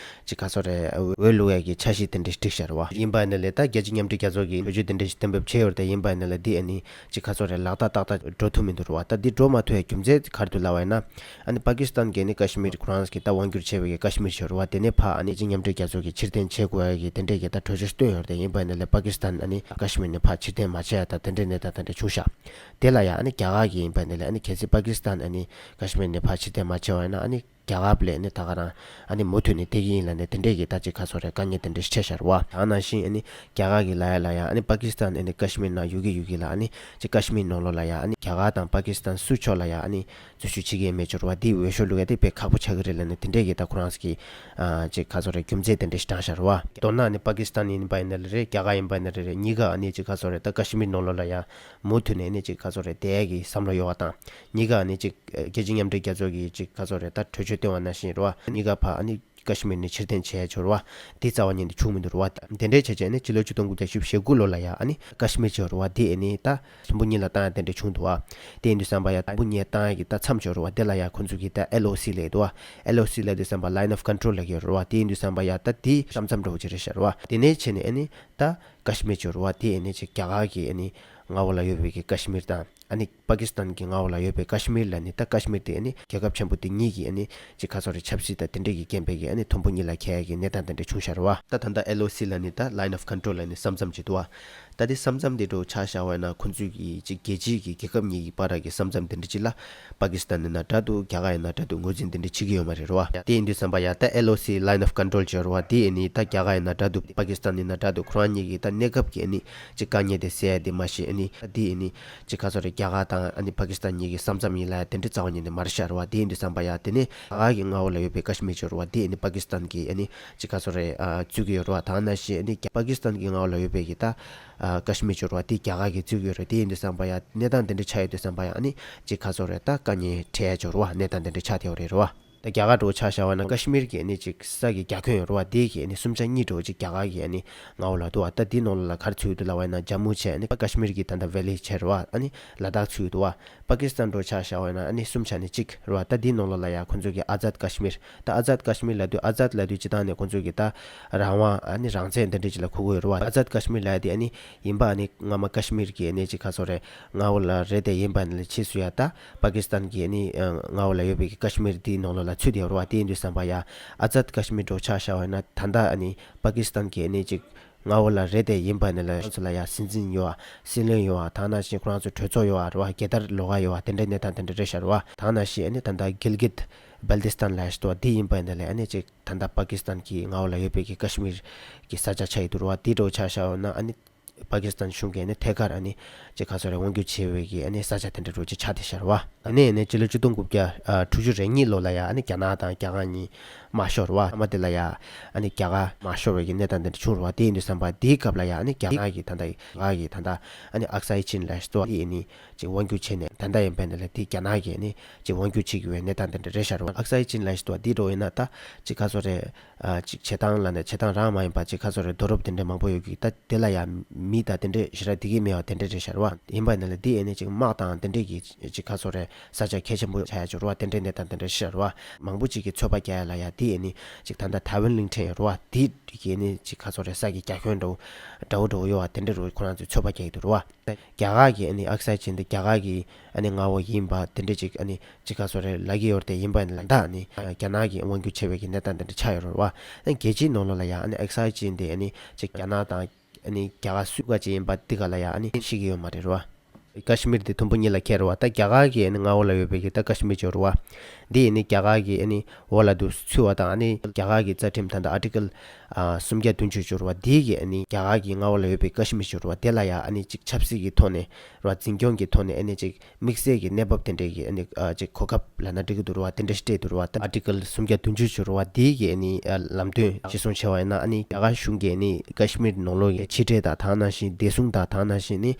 ཅིག་ག་ཚོད་རེད། འོས་བླུག་ཡ་གི་འཆར་གཞི་དེ་འདྲས་བསྒྲིགས་བཞག་རེད་བ། ཡིན་པ་ཡིན་ན་ལས་ད་རྒྱལ་སྤྱིའི་མཉམ་འབྲེལ་རྒྱལ་ཚོགས་ཀྱིས་གྲོས་ཆོད་དེ་འདྲས་ཞིག་གཏན་འབེབས་བྱས་ཡོད་རེད་དེ། ཡིན་པ་ཡིན་ན་ལས་དེ་ཨ་ནི་ཅིག་ག་ཚོད་རེད། ལག་བསྟར་ཏག་ཏག་འགྲོ་ཐུབ་མི་འདུག་རེད་བ། ད་འདི་འགྲོ་མ་ཐུབ་ཡ་རྒྱུ་མཚན་ག་རེ་འདུག་ལབ་པ་ཡིན་ན། ཨ་ནི་པ་ཀི་སི་ཐན་གྱིས་ཨ་ནི་ཀ་ཤི་མིར་ཁོ་རང་གིས་ད་དབང་བསྒྱུར་བྱས་པའི་གི་ཀ་ཤི་མིར་ཅིག་ཡོད་རེད་བ། དེ་ནས་ཕར་ཨ་ནི་རྒྱལ་སྤྱིའི་མཉམ་འབྲེལ་རྒྱལ་ཚོགས་ཀྱིས་ཕྱིར་འཐེན་བྱེད་དགོས་ཡ་གི་དེ་འདྲས་ཀྱི་ད་གྲོས་ཆོད་བཏོན་ཡོད་རེད་དེ། ཡིན་པ་ཡིན་ན་ལས་པ་ཀི་སི་ཐན་ཨ་ནི་ཀ་ཤི་མིར་ནས་ཕར་ཕྱིར་འཐེན་མ་བྱས་ཡ་ད་དེ་འདྲས་གནས་སྟངས་དེ་འདྲས་བྱུང་ཤག་དེ་ལ་ཡ་ཨ་ནི་རྒྱ་གར་གྱིས་ཡིན་པ་ཡིན་ན་ལས་ཨ་ནི་གལ་སྲིད་པ་ཀི་སི་ཐན་ཨ་ནི་ཀ་ཤི་མིར་ནས་ཕར་ཕྱིར་འཐེན་མ་བྱས་པ་ཡིན་ན། ཨ་ནི་རྒྱ་གར་ལས་ནི་ད་ག་རང་ཨ་ནི་མུ་མཐུད་ནས་བསྡད་ཀྱི་ཡིན་ལབ་ནས་དེ་འདྲས་ཀྱི་ད་ཅིག་ག་ཚོད་རེད། དཀའ་ངལ་དེ་འདྲས་འཕྲད་བཞག་རེད་བ། ད་ནང་བཞིན་ཨ་ནི་རྒྱ་གར་གྱི་ལབ་ཡ་ལ་ཡ་ཨ་ནི་པ་ཀི་སི་ཐན་ཨ་ནི་ཀ་ཤི་མིར་ནང་ཡོད་ཀྱི་ཡོད་ཀྱི་ལ། ཨ་ནི་ཅིག་ཀ་ཤི་མིར་ནང་ལོགས་ལ་ཡ་ཨ་ནི་རྒྱ་གར་དང་པ་ཀི་སི་ཐན་སུ་ཕྱོགས་ལ་ཡ་ཨ་ནི་འཛུལ་ཞུགས་བྱེད་ཀྱི་ཡོད་མེད་ཅིག་ཡོད་རེད་བ། དེ་འོས་ཤོག་བླུག་ཡ་དེ་དཔེ་ཁག་པོ་ཆགས་ཀྱི་རེད་ལབ་ནས་དེ་འདྲས་ཀྱི་ད་ཁོ་རང་ཚོ་གི་ཨ་ཅིག་ག་ཚོད་རེད། རྒྱུ་མཚན་དེ་འདྲས་ཞིག་བགྲངས་བཞག་རེད་བ། མདོར་ན་ཨ་ནི་པ་ཀི་སི་ཐན་ཡིན་པ་ཡིན་ན་ལ་རེད། རྒྱ་གར་ཡིན་པ་ཡིན་ན་ལ་རེད། གཉིས་ཀ་ཨ་ནི་ཅིག་ག་ཚོད་རེད། ད་ཀ་ཤི་མིར་ནང་ལོགས་ལ་ཡ་མུ་མཐུད་ནས་ཨ་ནི་ཅིག་ག་ཚོད་རེད། བསྡད་ཡ་གི་བསམ་བློ་ཡོད་པ་དང་། གཉིས་ཀ་ཨ་ནི་ཅིག་རྒྱལ་སྤྱིའི་མཉམ་འབྲེལ་རྒྱལ་ཚོགས་ཀྱིས་ཅིག་ག་ཚོད་རེད། ད་གྲོས་ཆོད་བཏོན་པ་ནང་བཞིན་རེད་བ། གཉིས་ཀ་ཕར་ཨ་ནི་ཀ་ཤི་མིར་ནས་ཕྱིར་འཐེན་བྱས་ཡ་ཅིག་ཡོད་རེད་བ། དེ་རྩ་བ་ཉིད་ནས་བྱུང་མི་འདུག་རེད་བ། དེ་འདྲའི་བྱས་བྱས་ནས་སྤྱི་ལོ་ཆིག་སྟོང་དགུ་བརྒྱ་བཞི་བཅུ་ཞེ་དགུ་ལོ་ལ་ཡ་ཨ་ནི་ཀ་ཤི་མིར་ཅིག་ཡོད་རེད་བ། དེ་ཨ་ནི་ད་ལུང་པ་གཉིས་ལ་བཏང་ཡ་དེ་འདྲ་བྱུང་འདུག་བ། དེ་ཡིན་དུས་ཙམ་པ་ཡ་ད་ལུང་པ་གཉིས་བཏང་ཡ་གི་ད་མཚམས་ཅིག་ཡོད་རེད་བ། དེ་ལ་ཡ་ཁོ་ཚོ་གིས་ད་ཨེལ་ཨོ་སི་ལབ་འདུག་བ། ཨེལ་ཨོ་སི་ལབ་དུས་ཙམ་པ་Line of Control ལབ་ཀྱི་ཡོད་རེད་བ། དེ་ཡིན་དུས་ཙམ་པ་ཡ་ད་དེ་ས་མཚམས་འདྲ་བོ་ཅིག་རེད་ཤག་རེད་བ། དེ་ནས་བྱས་ནས་ཨ་ནི་ད་ཀ་ཤི་མིར་ཅིག་ཡོད་རེད་བ། དེ་ཨ་ནི་ཅིག་རྒྱ་གར་གྱི་ཨ་ནི་མངའ་འོག་ལ་ཡོད་པའི་གི་ཀ་ཤི་མིར་དང་། ཨ་ནི་པ་ཀི་སི་ཐན་གྱི་མངའ་འོག་ལ་ཡོད་པའི་ཀ་ཤི་མིར་ལ་ནི་ད་ཀ་ཤི་མིར་དེ་ཨ་ནི་རྒྱལ་ཁབ་ཆེན་པོ་དེ་གཉིས་ཀྱི་ཨ་ནི་ཅིག་ག་ཚོད་རེད། ཆབ་སྲིད་དང་དེ་འདྲས་ཀྱི་རྐྱེན་པས་ཀྱི་ཨ་ནི་དུམ་བུ་གཉིས་ལ་གྱེས་ཡ་གི་གནས་སྟངས་དེ་འདྲས་བྱུང་ཤག་རེད་བ། ད་ད་ལྟ་ཨེལ་ཨོ་སི་ལ་ནི་ད་Line of Control ལ་ནི་ས་མཚམས་ཅིག་འདུག་བ། ད་དེ་ས་མཚམས་དེ་འདྲ་ཆ་བཞག་པ་ཡིན་ན་ཁོང་ཚོས་ཀྱི་ཅིག་རྒྱལ་སྤྱིའི་གི་རྒྱལ་ཁབ་གཉིས་ཀྱི་བར་གྱི་ས་མཚམས་དེ་འདྲ་ཅིག་ལ་པ་ཀི་སི་ཐན་ཡིན་ན་འདྲ་འདུག་རྒྱ་གར་ཡིན་ན་འདྲ་འདུག་ངོས་འཛིན་དེ་འདྲ་བྱེད་ཀྱི་ཡོད་མ་རེད་རེད་བ། དེ་ཡིན་དུས་ཙམ་པ་ཡ་ད་ཨེལ་ཨོ་སི་Line of Control ཅིག་ཡོད་རེད་བ། དེ་ཨ་ནི་ད་རྒྱ་གར་ཡིན་ན་འདྲ་འདུག་པ་ཀི་སི་ཐན་ཡིན་ན་འདྲ་འདུག་ཁོ་རང་གཉིས་ཀྱི་ད་གནས་སྐབས་ཀྱི་ཨ་ནི་ཅིག་དཀའ་ངལ་དེ་སེལ་ཡ་དེ་མ་གཞི་ཨ་ནི་ད་དེ་ཨ་ནི་ཅིག་ག་ཚོད་རེད། རྒྱ་གར་དང་ཨ་ནི་པ་ཀི་སི་ཐན་གཉིས་ཀྱི་ས་མཚམས་ཡིན་ལ་ཡ་དེ་འདྲ་རྩ་བ་ཉིད་ནས་མ་རེད་ཤག་རེད་བ། དེ་ཡིན་དུས་ཙམ་པ་ཡ་དེ་ནི་རྒྱ་གར་གྱི་མངའ་འོག་ལ་ཡོད་པའི་ཀ་ཤི་མིར་ཅིག་ཡོད་རེད་བ། དེ་ཨ་ནི་པ་ཀི་སི་ཐན་གྱིས་ཨ་ནི་ཅིག་ག་ཚོད་རེད། ཨ་རྩོད་ཀྱི་ཡོད་རེད་བ། ད་ནང་བཞིན་ཨ་ནི་པ་ཀི་སི་ཐན་གྱི་མངའ་འོག་ལ་ཡོད་པའི་གི་ད་ཨ་ཀ་ཤི་མིར་ཅིག་ཡོད་རེད་བ། དེ་རྒྱ་གར་གྱིས་རྩོད་ཀྱི་ཡོད་རེད། དེ་ཡིན་དུས་ཙམ་པ་ཡ་གནས་སྟངས་དེ་འདྲ་ཆགས་ཡོད་དུས་ཙམ་པ་ཡ་ཨ་ནི་ཅིག་ག་ཚོད་རེད། ད་དཀའ་ངལ་འཕྲད་ཡ་ཅིག་ཡོད་རེད་བ། གནས་སྟངས་དེ་འདྲ་ཆགས་བསྡད་ཡོད་རེད་རེད་བ། ད་རྒྱ་གར་འདྲ་བོ་ཆ་བཞག་པ་ན་ཀ་ཤི་མིར་གྱི་ཨ་ནི་ཅིག་ས་གི་རྒྱ་ཁྱོན་ཡོད་རེད་བ། དེ་གི་ཨ་ནི་གསུམ་ཆ་གཉིས་འདྲ་བོ་ཅིག་རྒྱ་གར་གྱི་ཨ་ནི་མངའ་འོག་ལ་འདུག་བ། ད་དེའི་ནང་ལོགས་ལ་ག་རེ་ཚུད་འདུག་ལབ་པ་ཡིན་ན་ཇམ་མུ་བྱས་ཨ་ནི་ཀ་ཤི་མིར་གྱི་ད་ལྟ་ཝེ་ལི་བྱས་རེད་བ། ཨ་ནི་ལ་དྭགས་ཚུད་འདུག་བ། པ་ཀི་སི་ཐན་འདྲ་བོ་ཆ་བཞག་པ་ཡིན་ན་ཨ་ནི་གསུམ་ཆ་ནས་གཅིག་རེད་བ། ད་དེའི་ནང་ལོགས་ལ་ཡ་ཁོང་ཚོ་གི་ཨ་ཛད་ཀ་ཤི་མིར། ད་ཨ་ཛད་ཀ་ཤི་མིར་ལབ་དུས་ཨ་ཛད་ལབ་དུས་སྤྱིར་བཏང་ནས་ཁོང་ཚོ་གི་ད་རང་དབང་ཨ་ནི་རང་བཙན་དེ་འདྲ་ཅིག་ལ་གོ་གི་ཡོད་རེད་བ། ཨ་ཛད་ཀ་ཤི་མིར་ལབ་ཡ་དེ་ཨ་ནི་ཡིན་པ་ཨ་ནི་སྔ་མ་ཀ་ཤི་མིར་གྱི་ཨ་ནི་ཅིག་ག་ཚོད་རེད། མངའ་འོག་ལ་རེད་དེ། ཡིན་པ་ནི་ལ་ཕྱིས་སུ་ཡ་ད་པ་ཀི་སི་ཐན་གྱི་ཨ་ནི་ཨ་མངའ་འོག་ལ་ཡོད་པའི་གི་ཀ་ཤི་མིར་དེའི་ནང་ལོགས་ལ་ཚུད་དེ་ཡོད་རེད་བ། དེ་ཡིན་དུས་ཙམ་པ་ཡ་ཨ་ཛད་ཀ་ཤི་མིར་འདྲ་བོ་ཆ་བཞག་པ་ཡིན་ན་ད་ལྟ་ཨ་ནི་པ་ཀི་སི་ཐན་གྱི་ཨ་ནི་ཅིག་མངའ་འོག་ལ་རེད་དེ། ཡིན་པ་ནི་ལ་ཁོང་ཚོ་ལ་ཡ་སྲིད་འཛིན་ཡོད་བ། སྲིད་བློན་ཡོད་བ། ད་ནང་བཞིན་ཁོ་རང་ཚོ་གྲོས་ཚོགས་ཡོད་བ་རེད་བ། རྒྱལ་དར་ལོགས་ཀ་ཡོད་བ། དེ་འདྲའི་གནས་སྟངས་དེ་འདྲ་རེད་ཤག་རེད་བ། ད་ནང་བཞིན་ཨ་ནི་ད་ལྟ་གིལ་གིད་བལ་ཏི་སི་ཐན་ལབ་ཡ་ཞིག་འདུག་བ། དེ་ཡིན་པ་ནི་ལ་ཨ་ནི་ཅིག་ད་ལྟ་པ་ཀི་སི་ཐན་གྱི་མངའ་འོག་ལ་ཡོད་པའི་གི་ཀ་ཤི་མིར་གྱི་ས་ཆ་ཆགས་ཡོད་འདུག་རེད་བ། དེ་འདྲ་བོ་ཆ་བཞག་ཡོད་ན་ཨ་ནི་པ་ཀི་སི་ཐན་གཞུང་གིས་ནི་ཐད་ཀར་ཨ་ནི་ཅིག་ག་ཚོད་རེད། དབང་སྒྱུར་བྱེད་པའི་གི་ཨ་ནི་ས་ཆ་དེ་འདྲ་འདྲ་བོ་ཅིག་ཆགས་བསྡད་ཤག་རེད་བ། ཨ་ནི་ཨ་ནི་སྤྱི་ལོ་ཆིག་སྟོང་དགུ་བརྒྱ་དྲུག་ཅུ་རེ་གཉིས་ལོ་ལ་ཡ་ཨ་ནི་རྒྱ་ནག་དང་རྒྱ་གར་གཉིས་དམར་ཤོག་རེད་བ། མཐའ་མ་དེ་ལ་ཡ་ཨ་ནི་རྒྱ་གར་དམར་ཤོག་པའི་གི་གནས་སྟངས་དེ་འདྲ་བྱུང་རེད་བ། དེ་ཡིན་དུས་ཙམ་པ་དེའི་སྐབས་ལ་ཡ་ཨ་ནི་རྒྱ་ནག་གི་ད་ལྟ་རྒྱ་གར་གི་ད་ལྟ་ཨ་ནི་ཨག་སའི་ཅིན་ལབ་ཡ་ཞིག་འདུག་བ། དེ་ཨ་ནི་ཅིག་དབང་སྒྱུར་བྱས་ནས་ད་ལྟ་ཡིན་པ་ནི་ལ་དེ་རྒྱ་ནག་གིས་ཨ་ནི་ཅིག་དབང་སྒྱུར་བྱེད་ཀྱི་ཡོད་གནས་སྟངས་དེ་འདྲ་རེད་ཤག་རེད་བ། ཨག་སའི་ཅིན་ལབ་ཡ་ཞིག་འདུག་བ། དེ་འདྲ་བོ་ཡིན་ན་ད་ཅིག་ག་ཚོད་རེད། ཨ་ཅིག་བྱེད་སྟངས་ལ་ནི་བྱེད་སྟངས་རང་མ་ཡིན་པ་ཅིག་ག་ཚོད་རེད། རྡོ་རུབ་དེ་འདྲ་མང་པོ་ཡོད་གི། ད་དེ་ལ་ཡ་མི་དང་དེ་འདྲ་ཞེ་དྲག་བསྡད་ཀྱི་མེད་པ་དེ་འདྲ་རེད་ཤག་རེད་བ། ཡིན་པ་ནི་ལ་དེ་ཨ་ནི་ཅིག་དམག་དང་དེ་འདྲ་གི་ཅིག་ག་ཚོད་རེད། ས་ཆ་གལ་ཆེན་པོ་ཆགས་ཡ་ཅིག་རེད་བ། དེ་འདྲའི་གནས་སྟངས་དེ་འདྲ་ཤར་བ། མང་པོ་ཅིག་གིས་ཚོད་དཔག་རྒྱག་ཡ་ལ་ཡ་དེ་ཨ་ནི་ཅིག་ད་ལྟ་ཐའེ་ཝན་གླིང་ཕྲན་རེད་བ། དེ་གི་ཨ་ནི་ཅིག་ག་ཚོད་རེད། ས་གི་རྒྱ་ཁྱོན་འདྲ་བོ་འདྲ་བོ་འདྲ་བོ་ཡོད་བ། དེ་འདྲ་རུ་ཁོ་རང་ཚོས་ཚོད་དཔག་རྒྱག་གི་འདུག་རེད་བ། རྒྱ་གར་གྱི་ཨ་ནི་ཨག་སའི་ཅིན་དེ་རྒྱ་གར་གྱི་ཨ་ནི་མངའ་འོག་ཡིན་པ་དེ་འདྲ་ཅིག་ཨ་ནི་ཅིག་ག་ཚོད་རེད་ལབ་ཀྱི་ཡོད་རེད་དེ། ཡིན་པ་ནི་ལ་ད་ཨ་ནི་རྒྱ་ནག་གིས་དབང་སྒྱུར་བྱས་པའི་གི་གནས་སྟངས་དེ་འདྲ་ཆགས་ཡོད་རེད་བ། ཨ་ནི་རྒྱལ་སྤྱིའི་ནང་ལོགས་ལ་ཡ་ཨ་ནི་ཨག་སའི་ཅིན་དེ་ཨ་ནི་ཅིག་རྒྱ་ནག་དང་ཨ་ནི་རྒྱ་གར་སུ་ག་ཅིག་ཡིན་པ་འདི་ག་ལ་ཡ་ཨ་ནི་ཤེས་ཀྱི་ཡོད་མ་རེད་བ། ཀ་ཤི་མིར་འདི་དུམ་བུ་གཉིས་ལ་ཁྱེར་བ། ད་རྒྱ་གར་གྱི་ཨ་ནི་མངའ་འོག་ལ་ཡོད་པའི་གི་ད་ཀ་ཤི་མིར་ཅིག་ཡོད་རེད་བ། འདི་ཨ་ནི་རྒྱ་གར་གྱི་ཨ་ནི་འོག་ལ་འདུག་ཚུད་པ་དང་། ཨ་ནི་རྒྱ་གར་གྱི་རྩ་ཁྲིམས་ད་ལྟ་ཨར་ཊི་ཀལ་ཨ་སུམ་བརྒྱ་བདུན་ཅུ་ཅིག་ཡོད་རེད་བ། འདི་གི་ཨ་ནི་རྒྱ་གར་གྱི་མངའ་འོག་ལ་ཡོད་པའི་ཀ་ཤི་མིར་ཅིག་ཡོད་རེད་བ། དེ་ལ་ཡ་ཨ་ནི་ཅིག་ཆབ་སྲིད་ཀྱི་ཐོག་ནས་རེད་བ། འཛིན་སྐྱོང་གི་ཐོག་ནས་ཨ་ནི་ཅིག་དམིགས་བསལ་གྱི་གནས་བབ་དེ་འདྲའི་གི་ཨ་ནི་ཨ་ཅིག་གོ་སྐབས་ལབ་ན་འགྲིག་གི་འདུག་རེད་བ། དེ་འདྲ་ཞིག་སྤྲད་འདུག་རེད་བ། ད་ཨར་ཊི་ཀལ་སུམ་བརྒྱ་བདུན་ཅུ་ཅིག་ཡོད་རེད་བ། འདི་གི་ཨ་ནི་ཨ་ལམ་སྟོན་གཞིར་བཟུང་བྱས་པ་ཡིན་ན། ཨ་ནི་རྒྱ་གར་གཞུང་གིས་ཨ་ནི་ཀ་ཤི་མིར་ནང་ལོགས་ཀྱི་ཕྱི་འབྲེལ་དང་། ད་ནང་བཞིན་བདེ་སྲུང་དང་། ད་ནང་བཞིན་ནི་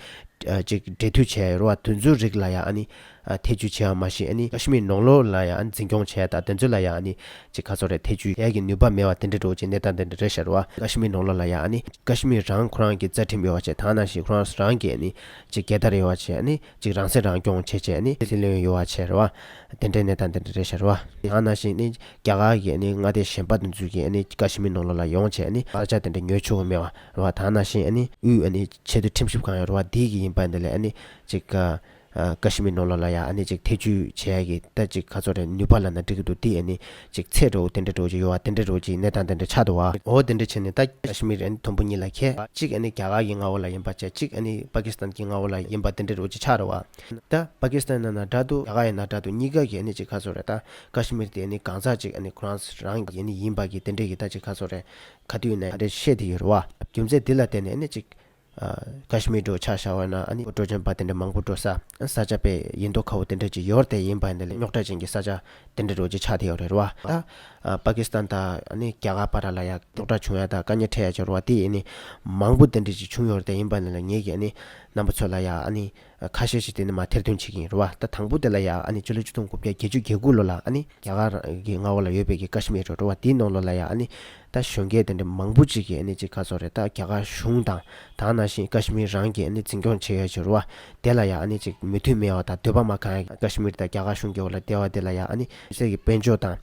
ཨ་ཅིག་འབྲེལ་མཐུད་བྱས་ཡོད་རེད་བ། དེ་ཚོའི་རིགས་ལ་ཡ་ཨ་ནི་ཨ་ཐེ་བྱུས་བྱས་པ་མ་ཟད། ཨ་ནི་ཀ་ཤི་མིར་ནང་ལོགས་ལ་ཡ་ཨ་ནི་འཛིན་སྐྱོང་བྱས་དང་། དེ་ཚོ་ལ་ཡ་ཨ་ནི་ཅིག་ག་ཚོད་རེད། ཐེ་བྱུས་བྱེད་ཡ་གི་ནུས་པ་མེད་པ་དེ་འདྲ་འདྲ་བོ་ཅིག་གནས་སྟངས་དེ་འདྲ་རེད་ཤག་རེད་བ། ཀ་ཤི་མིར་ནང་ལོགས་ལ་ཡ་ཨ་ནི་ཀ་ཤི་མིར་རང་ཁོ་རང་གི་རྩ་ཁྲིམས་ཡོད་པ་བྱས། ད་ནང་བཞིན་ཁོ་རང་རང་གི་ཨ་ནི་ཅིག་རྒྱལ་དར་ཡོད་པ་བྱས། ཨ་ནི་ཅིག་རང་སྲིད་རང་སྐྱོང་བྱས་བྱས། ཨ་ནི་སྲིད་བློན་ཡོད་པ་བྱས་རེད་བ། དེ་འདྲའི་གནས་སྟངས་དེ་འདྲ་རེད་ཤག་རེད་བ། ད་ནང་བཞིན་ནི་རྒྱ་གར་གྱི་ཨ་ནི་མངའ་སྡེ་གཞན་པ་དེ་ཚོ་གིས་ཨ་ནི་ཀ་ཤི་མིར་ནང་ལོགས་ལ་ཡོང་བྱས། ཨ་ནི་ས་ཆ་དེ་འདྲ་ཉོ་ཆོག་གི་མེད་པ་རེད་བ། ད་ནང་བཞིན་ཨ་ནི་དབུས་ཨ་ནི་ཆེས་མཐོའི་ཁྲིམས་ཞིབ་ཁང་ཡོད་རེད་བ། དེ་གི་ཡིན་པ་འདི་ལ་ཨ་ནི་ཅིག་ཨ་ཀ་ཤི་མིར་ནང་ལོགས་ལ་ཡ་ཨ་ནི་ཅིག་ཐེ་བྱུས་བྱེད་ཡ་གི་ད་ཅིག་ག་ཚོད་རེད། ནུས་པ་ལབ་ན་འགྲིག་གི་འདུག། དེ་ཨ་ནི་ཅིག་ཚད་འདྲ་བོ་དེ་འདྲ་འདྲ་བོ་ཅིག་ཡོད་པ། དེ་འདྲ་འདྲ་བོ་ཅིག་གནས་སྟངས་དེ་འདྲ་ཆགས་འདུག་བ། འོ་དེ་འདྲ་བྱས་ནས་ད་ཀ་ཤི་མིར་ཨ་ནི་དུམ་བུ་གཉིས་ལ་ཁེལ། གཅིག་ཨ་ནི་རྒྱ་གར་གྱི་མངའ་འོག་ལ་ཡིན་པ་བྱས། གཅིག་ཨ་ནི་པ་ཀི་སི་ཐན་གྱི་མངའ་འོག་ལ་ཡིན་པ། དེ་འདྲ་འདྲ་བོ་ཅིག་ཆགས་འདུག་བ། ད་པ་ཀི་སི་ཐན་ནང་ན་འདྲ་འདུག། རྒྱ་གར་ཡིན་ན་འདྲ་འདུག། གཉིས་ཀ་གི་ཨ་ནི་ཅིག་ག་ཚོད་རེད། ད་ཀ་ཤི་མིར་དེ་ཨ་ནི་གང་ཟག་ཅིག་ཨ་ནི་ཁོ་རང་རང་གི་ཨ་ནི་ཡིན་པ་གི་དེ་འདྲ་གི་ད་ཅིག་ག་ཚོད་རེད། ག་དུས་ནས་ག་འདྲ་བཤད་དེ་ཡོད་རེད་བ། རྒྱུ་མཚན་འདི་ལ་བརྟེན་ནས་ཨ་ནི་ཅིག་ཨ་ཀ་ཤི་མིར་འདྲ་བོ་ཆ་བཞག་པ་ན། ཨ་ནི་སྤྲོ་སྐྱོན་པ་དེ་འདྲ་མང་པོ་འགྲོ་ས། ས་ཆ་དཔེ་ཡིན་མདོག་ཁ་པོ་དེ་འདྲ་ཅིག་ཡོད་རེད་དེ། ཡིན་པ་འདི་ལ་རྙོག་དྲ་ཅན་གྱི་ས་ཆ་དེ་འདྲ་འདྲ་བོ་ཅིག་ཆགས་བསྡད་ཡོད་རེད་བ། ད་ཨ་པ་ཀི་སི་ཐན་དང་ཨ་ནི་རྒྱ་གར་བར་ལ་ཡ་རྙོག་དྲ་བྱུང་ཡ་དང་དཀའ་ངལ་འཕྲད་ཡ་ཅིག་ཡོད་རེད་བ། དེ་ཨ་ནི་མང་པོ་དེ་འདྲ་ཅིག་བྱུང་ཡོད་རེད་དེ། ཡིན་པ་འདི་ལ་ངེད་ཀྱིས་ཨ་ནི་རྣམ་པ་ཚོ་ལ་ཡ་ཨ་ནི་ཁ་ཤས་ཤིག་དེ་ནས་མར་ཐེར་འདོན་བྱེད་ཀྱི་ཡིན་རེད་བ། ད་དང་པོ་དེ་ལ་ཡ་ཨ་ནི་སྤྱི་ལོ་ཆིག་སྟོང་དགུ་བརྒྱ་བརྒྱད་ཅུ་གྱ་དགུ་ལོ་ལ་ཨ་ནི་རྒྱ་གར་གྱི་མངའ་འོག་ལ་ཡོད་པའི་གི་ཀ་ཤི་མིར་རེད་བ། དེའི་ནང་ལོགས་ལ་ཡ་ཨ་ནི་ད་གཞོན་སྐྱེས་དེ་འདྲ་མང་པོ་ཅིག་གིས་ཨ་ནི་ཅིག་ག་ཚོད་རེད། ད་རྒྱ་གར་གཞུང་དང་། ད་ནང་བཞིན་ཀ་ཤི་མིར་རང་གིས་ཨ་ནི་འཛིན་སྐྱོང་བྱེད་ཡ་ཅིག་ཡོད་རེད་བ། དེ་ལ་ཡ་ཨ་ནི་ཅིག་མོས་མཐུན་མེད་པ་དང་། འདོད་པ་མ་ཁེངས་ཡ། ཀ་ཤི་མིར་དང་རྒྱ་གར་གཞུང་གི་འོག་ལ་བསྡད་པ་དེ་ལ་ཡ་ཨ་ནི་སེ་གི་དཔལ་འབྱོར་དང་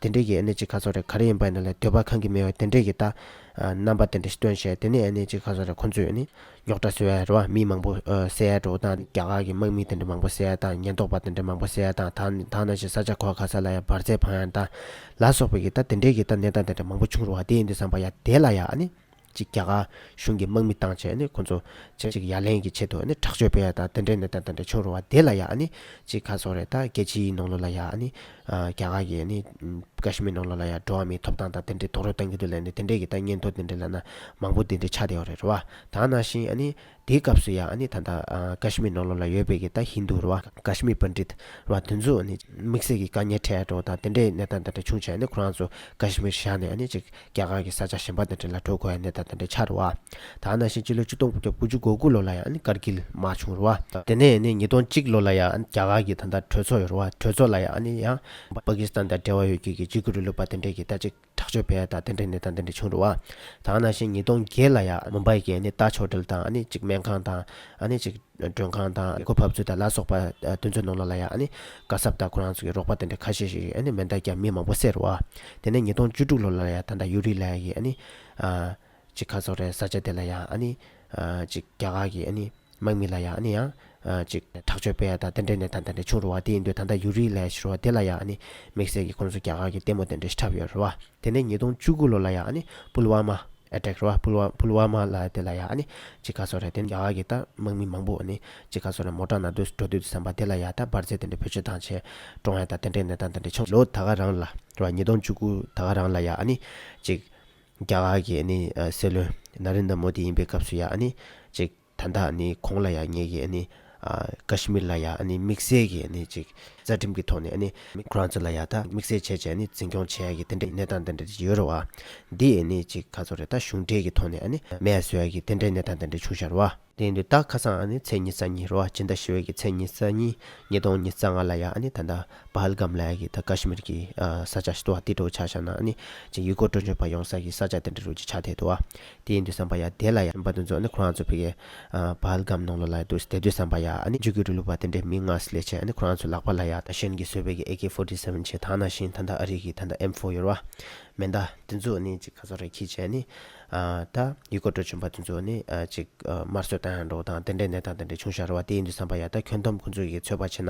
དེ་འདྲས་ཀྱི་ཨ་ནི་ཅིག་ག་ཚོད་རེད། ག་རེ་ཡིན་པ་ཡིན་ན་ལ་འདོད་པ་ཁེངས་ཀྱི་མེད་པ་དེ་འདྲས་ཀྱི་ད་རྣམ་པ་དེ་འདྲ་ཞིག་སྟོན་བྱས། དེ་ནས་ཨ་ནི་ཅིག་ག་ཚོད་རེད། ཁོང་ཚོས་ཨ་ནི་རྙོག་དྲ་བཟོ་ཡ་རེད་བ། མི་མང་པོ་ཨ་བསད་ཡ་འདྲ་བོ་དང་། རྒྱ་གར་གྱི་དམག་མི་དེ་འདྲ་མང་པོ་བསད་ཡ་དང་། ཉེན་རྟོག་པ་དེ་འདྲ་མང་པོ་བསད་ཡ་དང་། ད་ད་ནང་བཞིན་ས་ཆ་ག་བ་ག་ས་ལ་ཡ་འབར་རྫས་འཕངས་ཡ་དང་ལ་སོགས་པའི་གི་ད་དེ་འདྲའི་གི་ད་གནས་སྟངས་དེ་འདྲ་མང་པོ་བྱུང་རེད་བ། དེ་ཡིན་དུས་ཙམ་པ་ཡ་དེ་ལ་ཡ་ཨ་ནི་ཅིག་རྒྱ་གར་གཞུང་གི་དམག་མི་བཏང་བྱས་ཨ་ནི་ཁོང་ཚོ་ཅིག་ཅིག་ཡ་ལན་གྱི་ཆེད་དུ་ཨ་ནི་དྲག་སྤྱོད་སྤེལ་ཡ་དང་། དེ་འདྲའི་གནས་སྟངས་དེ་འདྲ་བྱུང་རེད་བ། དེ་ལ་ཡ་ཨ་ནི་ཅིག་ག་ཚོད་རེད། ད་རྒྱལ་སྤྱིའི་ནང་ལོགས་ལ་ཡ་ཨ་ནི་ཨ་རྒྱ་གར་གྱི་ཨ་ནི་ཀ་ཤི་མིར་ནང་ལོགས་ལ་ཡ་འགྲོ་བ་མིའི་ཐོབ་ཐང་དང་དེ་འདྲའི་རྡོག་རོལ་བཏང་གི་འདུག་ལབ་ནས། དེ་འདྲའི་གི་ད་སྙན་ཐོ་དེ་འདྲ་ལབ་ན་མང་པོ་དེ་འདྲ་ཆགས་བསྡད་ཡོད་རེད་བ། ད་ནང་བཞིན་ཨ་ནི་དེའི་སྐབས་སུ་ཡ་ཨ་ནི་ད་ལྟ་ཨ་ཀ་ཤི་མིར་ནང་ལོགས་ལ་ཡོད་པའི་གི་ད་ཧིན་དུ་རེད་བ། ཀ་ཤི་མིར་པཎྜི་ཏ་རེད་བ། དེ་ཚོ་ཨ་ནི་དམིགས་བསལ་གྱི་དཀའ་ངལ་འཕྲད་ཡ་འདྲ་བོ་དང་དེ་འདྲའི་གནས་སྟངས་དེ་འདྲ་བྱུང་བྱས། ཨ་ནི་ཁོ་རང་ཚོ་ཀ་ཤི་མིར་བཞག་ནས་ཨ་ནི་ཅིག་རྒྱ་གར་གྱི་ས་ཆ་གཞན་པ་དེ་འདྲ་ལ་འགྲོ་དགོས་ཡ་གནས་སྟངས་དེ་འདྲ་ཆགས་རེད་བ། ད་ནང་བཞིན་སྤྱི་ལོ་ཆིག་སྟོང་དགུ་བརྒྱ་དགུ་ཅུ་གོ་དགུ་ལོ་ལ་ཡང་ཨ་ནི་ཀར་གིལ་དམག་བྱུང་རེད་བ། དེ་ནས་ཨ་ནི་ཉིས་སྟོང་གཅིག་ལོ་ལ་ཡང་ཨ་ནི་རྒྱ་གར་གྱི་ད་ལྟ་གྲོས་ཚོགས་ཡོད་རེད་བ། གྲོས་ཚོགས་ལ་ཡང་ཨ་ནི་ཡང་ པ་ཀི་སི་ཐན་དང་འབྲེལ་བ་ཡོད་རྒྱུ་གི་འཇིགས་སྐུལ་རིང་ལུགས་པ་དེ་འདྲས་ཀྱིས་ད་ཅིག་དྲག་སྤྱོད་སྤེལ་ཡ་དང་དེ་འདྲའི་གནས་སྟངས་དེ་འདྲ་བྱུང་རེད་བ། ད་ག་ནང་བཞིན་ཉིས་སྟོང་བརྒྱད་ལ་ཡ་མུམ་བྷའི་གི་ཨ་ནི་ཏཱཇ་ཧོ་ཊེལ་དང་ཨ་ནི་ཅིག་སྨན་ཁང་དང་ཨ་ནི་ཅིག་མགྲོན་ཁང་དང་གོ་འཕབ་ཚུལ་དང་ལ་སོགས་པ་དེ་ཚོའི་ནང་ལོགས་ལ་ཡ་ཨ་ནི་ག་སབ་དང་ཁོ་རང་ཚོ་གི་རོགས་པ་དེ་འདྲ་ཁ་ཤས་ཤིག་ཨ་ནི་མེ་མདའ་བརྒྱབ་མི་མང་པོ་བསད་རེད་བ། དེ་ནས་ཉིས་སྟོང་བཅུ་དྲུག་ལོ་ལ་ཡ་ད་ལྟ་ཡུ་རི་ལབ་ཡ་གི་ཨ་ནི་ཅིག་ག་ཚོད་རེད་ས་ཆ་དེ་ལ་ཡ་ཨ་ནི་ཅིག་རྒྱ་གར་གི་ཨ་ནི་དམག་མི་ལ་ཡ་ཨ་ནི་ཡང་ཅིག་དྲག་སྤྱོད་སྤེལ་ཡ་དང་དེ་འདྲའི་གནས་སྟངས་དེ་འདྲ་བྱུང་རེད་བ། དེ་ཡིན་དུས་ད་ལྟ་ཡུ་རི་ལབ་ཡ་ཞིག་རེད་བ། དེ་ལ་ཡ་ཨ་ནི་དམིགས་བསལ་གྱི་ཁོང་ཚོ་རྒྱ་གར་གྱི་ལྟད་མོ་དེ་འདྲ་ཞིག་འཁྲབ་ཡོད་རེད་བ། དེ་ནས་ཉིས་སྟོང་བཅུ་དགུ་ལོ་ལ་ཡ་ཨ་ནི་པུལ་ཝ་མ་ཨེ་ཊེག་རེད་བ། པུལ་ཝ་པུལ་ཝ་མ་ལབ་ཡ་དེ་ལ་ཡ་ཨ་ནི་ཅིག་ག་ཚོད་རེད། དེ་རྒྱ་གར་གྱི་ད་དམག་མི་མང་པོ་ཨ་ནི་ཅིག་ག་ཚོད་རེད། མོ་ཊ་ནང་དུ་འགྲོ་དུས་ཙམ་པ་དེ་ལ་ཡ་ད་འབར་རྫས་དེ་འདྲ་བེད་སྤྱོད་བཏང་བྱས་བཀྲོངས་ཡ་དང་དེ་འདྲའི་གནས་སྟངས་དེ་འདྲ་བྱུང་། ལོ་ད་ག་རང་ལ་རེད་བ། ཉིས་སྟོང་བཅུ་དགུ་ད་ག་རང་ལ་ཡ་ཨ་ནི་ཅིག་རྒྱ་གར་གྱི་ཨ་ནི་ཨ་སྲིད་བློན་ན་རེན་དྲ་མོ་དི་ཡིན་པའི་སྐབས་སུ་ཡ་ཨ་ནི་ཅིག་ད་ལྟ་ཨ་ནི་ཁོང་ལ་ཡ་ངེད་ཀྱི་ཨ་ནི་ཨ་ཀ་ཤི་མིར་ལ་ཡ་ཨ་ནི་དམིགས་བསལ་གྱི་ཨ་ནི་ཅིག་རྩ་ཁྲིམས་ཀྱི་ཐོག་ནས་ཨ་ནི་ཁོ་རང་ཚོ་ལ་ཡ་ད་དམིགས་བསལ་བྱས་བྱས་ཨ་ནི་འཛིན་སྐྱོང་བྱེད་ཡ་གི་དེ་འདྲའི་གནས་སྟངས་དེ་འདྲ་ཅིག་ཡོད་རེད་བ། འདི་ཨ་ནི་ཅིག་ག་ཚོད་རེད། ད་གཞུང་འབྲེལ་གྱི་ཐོག་ནས་ཨ་ནི་མེད་བཟོ་ཡ་གི་དེ་འདྲའི་གནས་སྟངས་དེ་འདྲ་བྱུང་ཤག་རེད་བ། དེ་ཡིན་དུས་ད་ཁ་སང་ཨ་ནི་ཚེས་ཉི་ཤུ་རྩ་གཉིས་རེད་བ། སྤྱི་ཟླ་བཞི་པའི་གི་ཚེས་ཉི་ཤུ་རྩ་གཉིས་ཉིས་སྟོང་ཉི་ཤུ་རྩ་ལྔ་ལ་ཡ་ཨ་ནི་ད་ལྟ་པ་ཧལ་གམ་ལབ་ཡ་གི་ད་ཀ་ཤི་མིར་གྱི་ཨ་ས་ཆ་ཞིག་འདུག་བ། དེ་འདྲ་བོ་ཆགས་བཞག་ན་ཨ་ནི་ཅིག་ཡུལ་སྐོར་སྤྲོ་འཆམ་པ་ཡོང་ས་གི་ས་ཆ་དེ་འདྲ་བོ་ཅིག་ཆགས་བསྡད་འདུག་བ། དེ་ཡིན་དུས་ཙམ་པ་ཡ་དེ་ལ་ཡ་ཁྱིམ་པ་དེ་ཚོ་ཨ་ནི་ཁོ་རང་ཚོ་ཕ་གི་ཨ་པ་ཧལ་གམ་ནང་ལོགས་ལ་ཡ་འདུག་བསྡད་དུས་ཙམ་པ་ཡ་ཨ་ནི་འཇིགས་སྐུལ་རིང་ལུགས་པ་དེ་འདྲའི་མི་ལྔ་སླེབས་བྱས་ཨ་ནི་ཁོ་རང་ཚོ་ལག་པ་ལ་ཡ་ད་གཞན་གྱིས་བཟོས་པའི་གི་ཨེ་ཀེ་ཕོར་ཊི་སེ་ཝེན་བྱས། ད་ག་ནང་བཞིན་ད་ལྟ་ཨ་རི་གི་ད་ལྟ་ཨེམ་ཕོར་ཡོད་རེད་བ། མེ་མདའ་དེ་ཚོ་ནི་ཅིག་ག་ཚོད་རེད་འཁྱེར་བྱས་ནི། ཨ་ད་ཡུལ་སྐོར་སྤྲོ་འཆམ་པ་དེ་ཚོ་ནི་ཨ་ཅིག་ཨ་དམར་གསོད་བཏང་ཡ་འདྲ་བོ་དང་དེ་འདྲའི་གནས་སྟངས་དེ་འདྲ་བྱུང་ཤག་རེད་བ། དེ་ཡིན་དུས་ཙམ་པ་ཡ་ད་ཁྱོན་བསྡོམས་ཁོང་ཚོ་གིས་ཚོད་དཔག་བྱས་ན་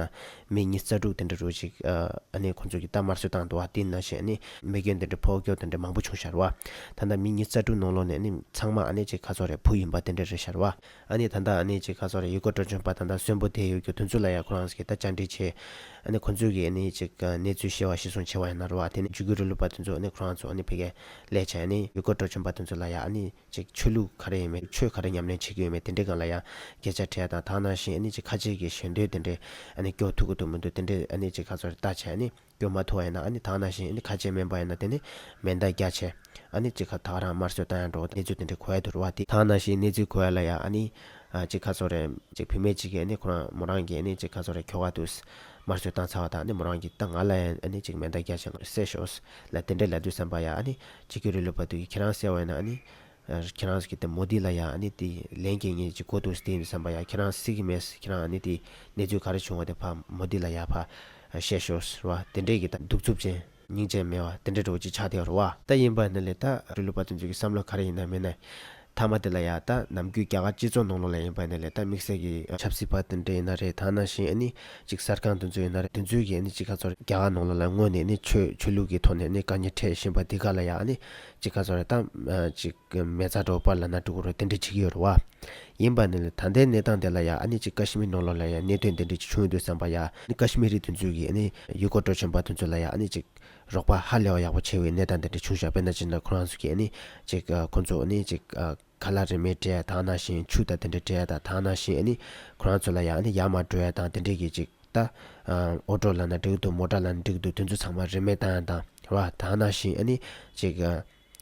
མི་ཉི་ཤུ་རྩ་དྲུག་དེ་འདྲ་རུ་ཅིག་ཨ་ཨ་ནི་ཁོང་ཚོ་གིས་ད་དམར་གསོད་བཏང་འདུག་བ། དེ་ནང་བཞིན་ཨ་ནི་མེ་སྐྱོན་དེ་འདྲ་ཕོ་སྐྱོན་དེ་འདྲ་མང་པོ་བྱུང་ཤག་རེད་བ། ད་ལྟ་མི་ཉི་ཤུ་རྩ་དྲུག་ནང་ལོགས་ནས་ཨ་ནི་ཚང་མ་ཨ་ནི་ཅིག་ག་ཚོད་རེད་བུ་ཡིན་པ་དེ་འདྲ་རེད་ཤག་རེད་བ། ཨ་ནི་ད་ལྟ་ཨ་ནི་ཅིག་ག་ཚོད་རེད་ཡུལ་སྐོར་སྤྲོ་འཆམ་པ་ད་ལྟ་གསོན་པོ་བསྡད་ཡོད་རྒྱུ་དེ་ཚོ་ལ་ཡ་ཁོ་རང་ཚོ་གིས་ད་བཅར་འདྲི་བྱས། ཨ་ནི་ཁོང་ཚོས་ཀྱི་ཨ་ནི་ཅིག་གནས་ཚུལ་ཤེས་པ་གཞིར་བཟུང་བྱས་པ་ཡིན་ན་རེད་བ། དེ་ནི་འཇིགས་སྐུལ་རིང་ལུགས་པ་དེ་ཚོ་ཨ་ནི་ཁོ་རང་ཚོ་ཨ་ནི་ཕ་གིར་སླེབས་བྱས་ཨ་ནི་ཡུལ་སྐོར་སྤྲོ་འཆམ་པ་དེ་ཚོ་ལ་ཡ་ཨ་ནི་ཅིག་ཆོས་ལུགས་ག་རེ་ཡིན་མིན་ཆོས་ག་རེ་ཉམས་ལེན་བྱེད་ཀྱི་ཡོད་མེད་དེ་འདྲའི་སྒང་ལ་ཡ་སྐད་ཆ་དྲི་ཡ་དང་། ད་ག་ནང་བཞིན་ཨ་ནི་ཅིག་ཁ་ཆེ་གི་ཞལ་འདོན་དེ་འདྲའི་ཨ་ནི་སྐྱོར་ཐུབ་ཀྱི་འདུག་མི་འདུག་དེ་འདྲའི་ཨ་ནི་ཅིག་ག་ཚོད་རེད་ལྟ་བྱས་ཨ་ནི། སྐྱོར་མ་ཐུབ་པ་ཡིན་ན་ཨ་ནི་ད་ག་ནང་བཞིན་ཨ་ནི་ཁ་ཆེ་དམན་པ་ཡིན་ན་དེ་ནི་མེ་མདའ་རྒྱག་བྱས་ཨ་ནི་ཅིག་ཁ་ད་ག་རང་དམར་གསོད་བཏང་ཡ་འགྲོ་གནས་ཚུལ་དེ་འདྲ་གོ་ཡ་འདུག་རེད་བ། དེ་ད་ག་ནང་བཞིན་གནས་ཚུལ་གོ་ཡ་ལ་ཡ་ཨ་ནི་ཨ་ཅིག་ཁ་ཚོ་རེད་ཅིག་བུད་མེད་ཅིག་གིས་ཨ་ནི་ཁོ་རང་མོ་རང་གིས་ཨ་ནི་ཅིག་ཁ་ཚོ་རེད་ཁྱོ་ག་དུས་དམར་གསོད་བཏང་ཚར་བ་དང་ཨ་ནི་མོ་རང་གིས་ད་ང་ལ་ཡ་ཨ་ནི་ཅིག་མེ་མདའ་རྒྱག་བྱས་ང་བསད་ཤོག་ལ་དེ་འདྲ་ལབ་དུས་ཙམ་པ་ཡ་ཨ་ནི་འཇིགས་སྐུལ་རིང་ལུགས་པ་དེ་གིས་ཁྱེད་རང་བསད་པ་ཡིན་ན་ཨ་ནི། ཁྱེད་རང་གིས་དེ་མོ་དི་ལ་ཡ་ཨ་ནི་དེ་ལན་སྐྱེལ་མཁན་ཅིག་དགོས་འདུག་ཟེར་དེ་ཡིན་བསམ་པ་ཡ། ཁྱེད་རང་སྲིད་ཀྱི་མེད། ཁྱེད་རང་ཨ་ནི་དེ་གནས་ཚུལ་ག་རེ་བྱུང་བ་དེ་ཕར་མོ་དི་ལ་ཡ་ཕར་བཤད་ཤོག་ཟེར་བ་དེ་འདྲས་ཀྱི་ད་གདུག་རྩུབ་ཅན་སྙིང་རྗེ་མེད་པ་དེ་འདྲས་འདྲ་བོ་ཅིག་ཆགས་བསྡད་ཡོད་རེད་བ། ད་ཡིན་པ་ནི་ལས་ད་རིང་ལུགས་པ་དེ་ཚོ་གི་བསམ་བློ་ག་རེ་ཡིན་ན་མིན་ན། མཐའ་མ་དེ་ལ་ཡ་ད་ནམ་རྒྱུན་རྒྱ་གར་སྤྱི་ཚོགས་ནང་ལོགས་ལ་ཡིན་པ་ནི་ལས་ད་དམིགས་བསལ་གྱི་ཆབ་སྲིད་པ་དེ་འདྲས་ཡིན་ན་རེད། ད་ནང་བཞིན་ཨ་ནི་ཅིག་གསར་ཁང་དེ་ཚོ་ཡིན་ན་རེད། དེ་ཚོས་ཀྱི་ཨ་ནི་ཅིག་ག་ཚོད་རྒྱ་གར་ནང་ལོགས་ལ་སྔོན་ནས་ཨ་ནི་ཆོས་ཆོས་ལུགས་ཀྱི་ཐོག་ནས་ཨ་ནི་དཀའ་ངལ་འཕྲད་བཞིན་པ་འདི་ག་ལ་ཡ་ཨ་ནི་ཅིག་ག་ཚོད་རེད་ད་ཅིག་མེ་བཙའ་འདྲ་པོ་པར་ལབ་ན་འགྲིག་གི་རེད། དེ་འདྲ་བྱེད་ཀྱི་ཡོད་རེད་བ། ཡིན་པ་ནི་ལས་ད་ལྟའི་གནས་སྟངས་དེ་ལ་ཡ་ཨ་ནི་ཅིག་ཀ་ཤི་མིར་ནང་ལོགས་ལ་ཡ་གནད་དོན་དེ་འདྲ་ཅིག་བྱུང་ཡོད་དུས་བསམ་པ་ཡ་ཨ་ནི་ཀ་ཤི་མི་རི་དེ་ཚོས་ཀྱི་ཨ་ནི་ཡུལ་སྐོར་སྤྲོ་འཆམ་པ་དེ་ཚོ་ལ་ཡ་ཨ་ནི་ཅིག་རོགས་པ་ཧ་ལས་པ་ཡག་པོ་བྱས་པའི་གནས་སྟངས་དེ་འདྲ་བྱུང་ཤག་དཔེར་ན་ཅིག་ན་ཁོ་རང་ཚོ་གིས་ཨ་ནི་ཅིག་ཁོ་ཚོ་ཨ་ནི་ཅིག་ཁ་ལག་རིན་མེད་སྤྲད་ཡ་དང་ནང་བཞིན་ཆུ་དང་དེ་འདྲ་སྤྲད་ཡ་དང་དང་ནང་བཞིན་ཨ་ནི་ཁོ་རང་ཚོ་ལ་ཡ་ཨ་ནི་ཡར་མར་འགྲོ་ཡ་དང་དེ་འདྲས་ཀྱི་ཅིག་ད་ཨོ་ཊོ་ལབ་ན་འགྲིག་འདུག་མོ་ཊ་ལབ་ན་འགྲིག་འདུག་དེ་ཚོ་ཚང་མ་རིན་མེད་བཏང་ཡ་དང་རེད་བ། དང་ནང་བཞིན་ཨ་ནི་ཅིག་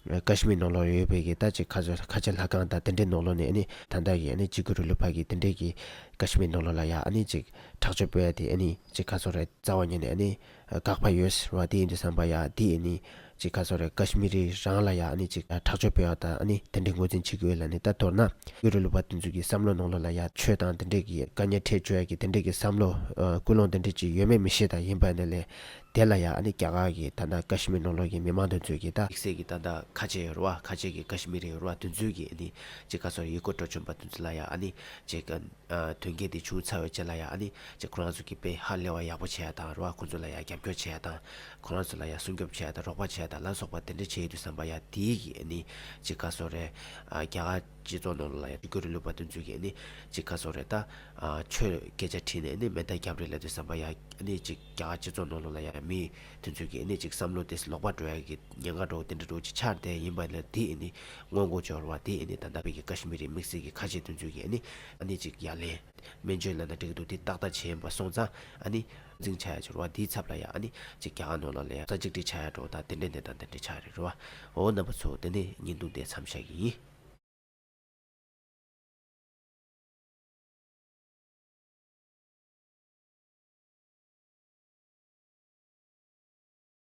ཀ་ཤི་མིར་ནང་ལོགས་ཡོད་པའི་གི་ད་ཅིག་ཁ་ཚོ་ཁ་ཆེ་ལྷ་ཁང་དང་དེ་འདྲའི་ནང་ལོགས་ནས་ཨ་ནི་ད་ལྟ་གི་ཨ་ནི་འཇིགས་སྐུལ་རིང་ལུགས་པ་གི་དེ་འདྲའི་གི་ཀ་ཤི་མིར་ནང་ལོགས་ལ་ཡ་ཨ་ནི་ཅིག་དྲག་སྤྱོད་སྤེལ་ཡ་དེ་ཨ་ནི་ཅིག་ཁ་ཚོ་རེད་རྩ་བ་ཉིད་ནས་ཨ་ནི་དགག་པ་ཡོད་ཟེར་བ་དེ་ཡིན་དུས་བསམ་པ་ཡ་དེ་ཨ་ནི་ཅིག་ཁ་ཚོ་རེད་ཀ་ཤི་མི་རི་རང་ལ་ཡ་ཨ་ནི་ཅིག་དྲག་སྤྱོད་སྤེལ་བ་དང་ཨ་ནི་དེ་འདྲའི་ངོས་འཛིན་བྱེད་དགོས་ལ་ནི། ད་མདོར་ན་འཇིགས་སྐུལ་རིང་ལུགས་པ་དེ་ཚོ་གི་བསམ་བློ་ནང་ལོགས་ལ་ཡ་ཆོས་དང་དེ་འདྲའི་གི་དཀའ་ངལ་འཕྲད་བཅུག་ཡ་གི་དེ་འདྲའི་གི་བསམ་བློ་ཀུན་སློང་དེ་འདྲའི་ཅིག་ཡོད་མེད་མི་ཤེས། ད་ཡིན་པ་ནི་ལས་དེ་ལ་ཡ་ཨ་ནི་རྒྱ་གར་གི་ད་ལྟ་ཀ་ཤི་མིར་ནང་ལོགས་ཀྱི་མི་མང་དེ་ཚོས་ཀྱི་ད་དམིགས་བསལ་གྱི་ད་ལྟ་ཁ་ཆེ་ཡོད་རེད་བ། ཁ་ཆེ་གི་ཀ་ཤི་མི་རི་ཡོད་རེད་བ། དེ་ཚོས་ཀྱི་ཨ་ནི་ཅིག་ག་ཚོད་ཡུལ་སྐོར་སྤྲོ་འཆམ་པ་དེ་ཚོ་ལ་ཡ་ཨ་ནི་ཅིག་ཨ་དོན་རྐྱེན་དེ་བྱུང་ཚར་བའི་རྗེས་ལ་ཡ་ཨ་ནི་ཅིག་ཁོ་རང་ཚོ་གི་དཔེ་ཧ་ལས་པ་ཡག་པོ་བྱས་ཡ་དང་རེད་བ། ཁོ་ཚོ་ལ་ཡ་རྒྱབ་སྐྱོར་བྱས་ཡ་དང་ཁོ་རང་ཚོ་ལ་ཡ་སྲུང་སྐྱོབ་བྱས་ཡ་དང་རོགས་པ་བྱས་ཡ་དང་ལ་སོགས་པ་དེ་འདྲ་བྱས་ཡོད་དུས་བསམ་པ་ཡ་དེའི་གི་ཨ་ནི་ཅིག་ག་ཚོད་རེད་ཨ་རྒྱ་གར་སྤྱི་ཚོགས་ནང་ལོགས་ལ་ཡ་འཇིགས་སྐུལ་རིང་ལུགས་པ་དེ་ཚོས་ཀྱི་ཨ་ནི་ཅིག་ག་ཚོད་རེད་ད་ཨ་ཆོས་སྐད་ཆ་དྲིས་ནས་ཨ་ནི་མེ་མདའ་རྒྱབ་རེད་ལབ་དུས་བསམ་པ་ཡ་ཨ་ནི་ཅིག་རྒྱ་གར་སྤྱི་ཚོགས་ནང་ལོགས་ལ་ཡ་མི་དེ་ཚོས་ཀྱི་ཨ་ནི་ཅིག་བསམ་བློ་དེ་ལོག་པ་འགྲོ་ཡ་གི་ཉེན་ཁ་འདྲ་བོ་དེ་འདྲ་འདྲ་བོ་ཅིག་ཆགས་བསྡད་ཡིན་པ་ལ་དེ་ཨ་ནི་སྔོན་འགོག་འབྱོར་བ་དེ་ཨ་ནི་ད་ལྟ་བོད་ཀྱི་ཀ་ཤི་མི་རི་དམིགས་བསལ་གྱི་ཁ་ཆེ་དེ་ཚོས་ཀྱི་ཨ་ནི་ཨ་ནི་ཅིག་ཡ་ལན་སྨན་བཅོས་ལབ་ན་འགྲིག་གི་འདུག་དེ་ཏག་ཏག་བྱས་ཡིན་པ་སོང་ཙང་ཨ་ནི་འཛིང་ཆགས་ཡ་འབྱོར་བ་དེའི་ཚབ་ལ་ཡ་ཨ་ནི་ཅིག་རྒྱ་གར་ནང་ལོགས་ལ་ཡ་ས་གཅིག་སྒྲིལ་ཆགས་ཡ་འདྲ་བོ་དང་དེ་འདྲའི་གནས་སྟངས་དེ་འདྲ་ཆགས་རེད་རེད་བ། འོ་རྣམ་པ་ཚོ་དེ་ནས་བརྙན་ཐུང་དེ་མཚམས་བཞག་གི་ཡིན།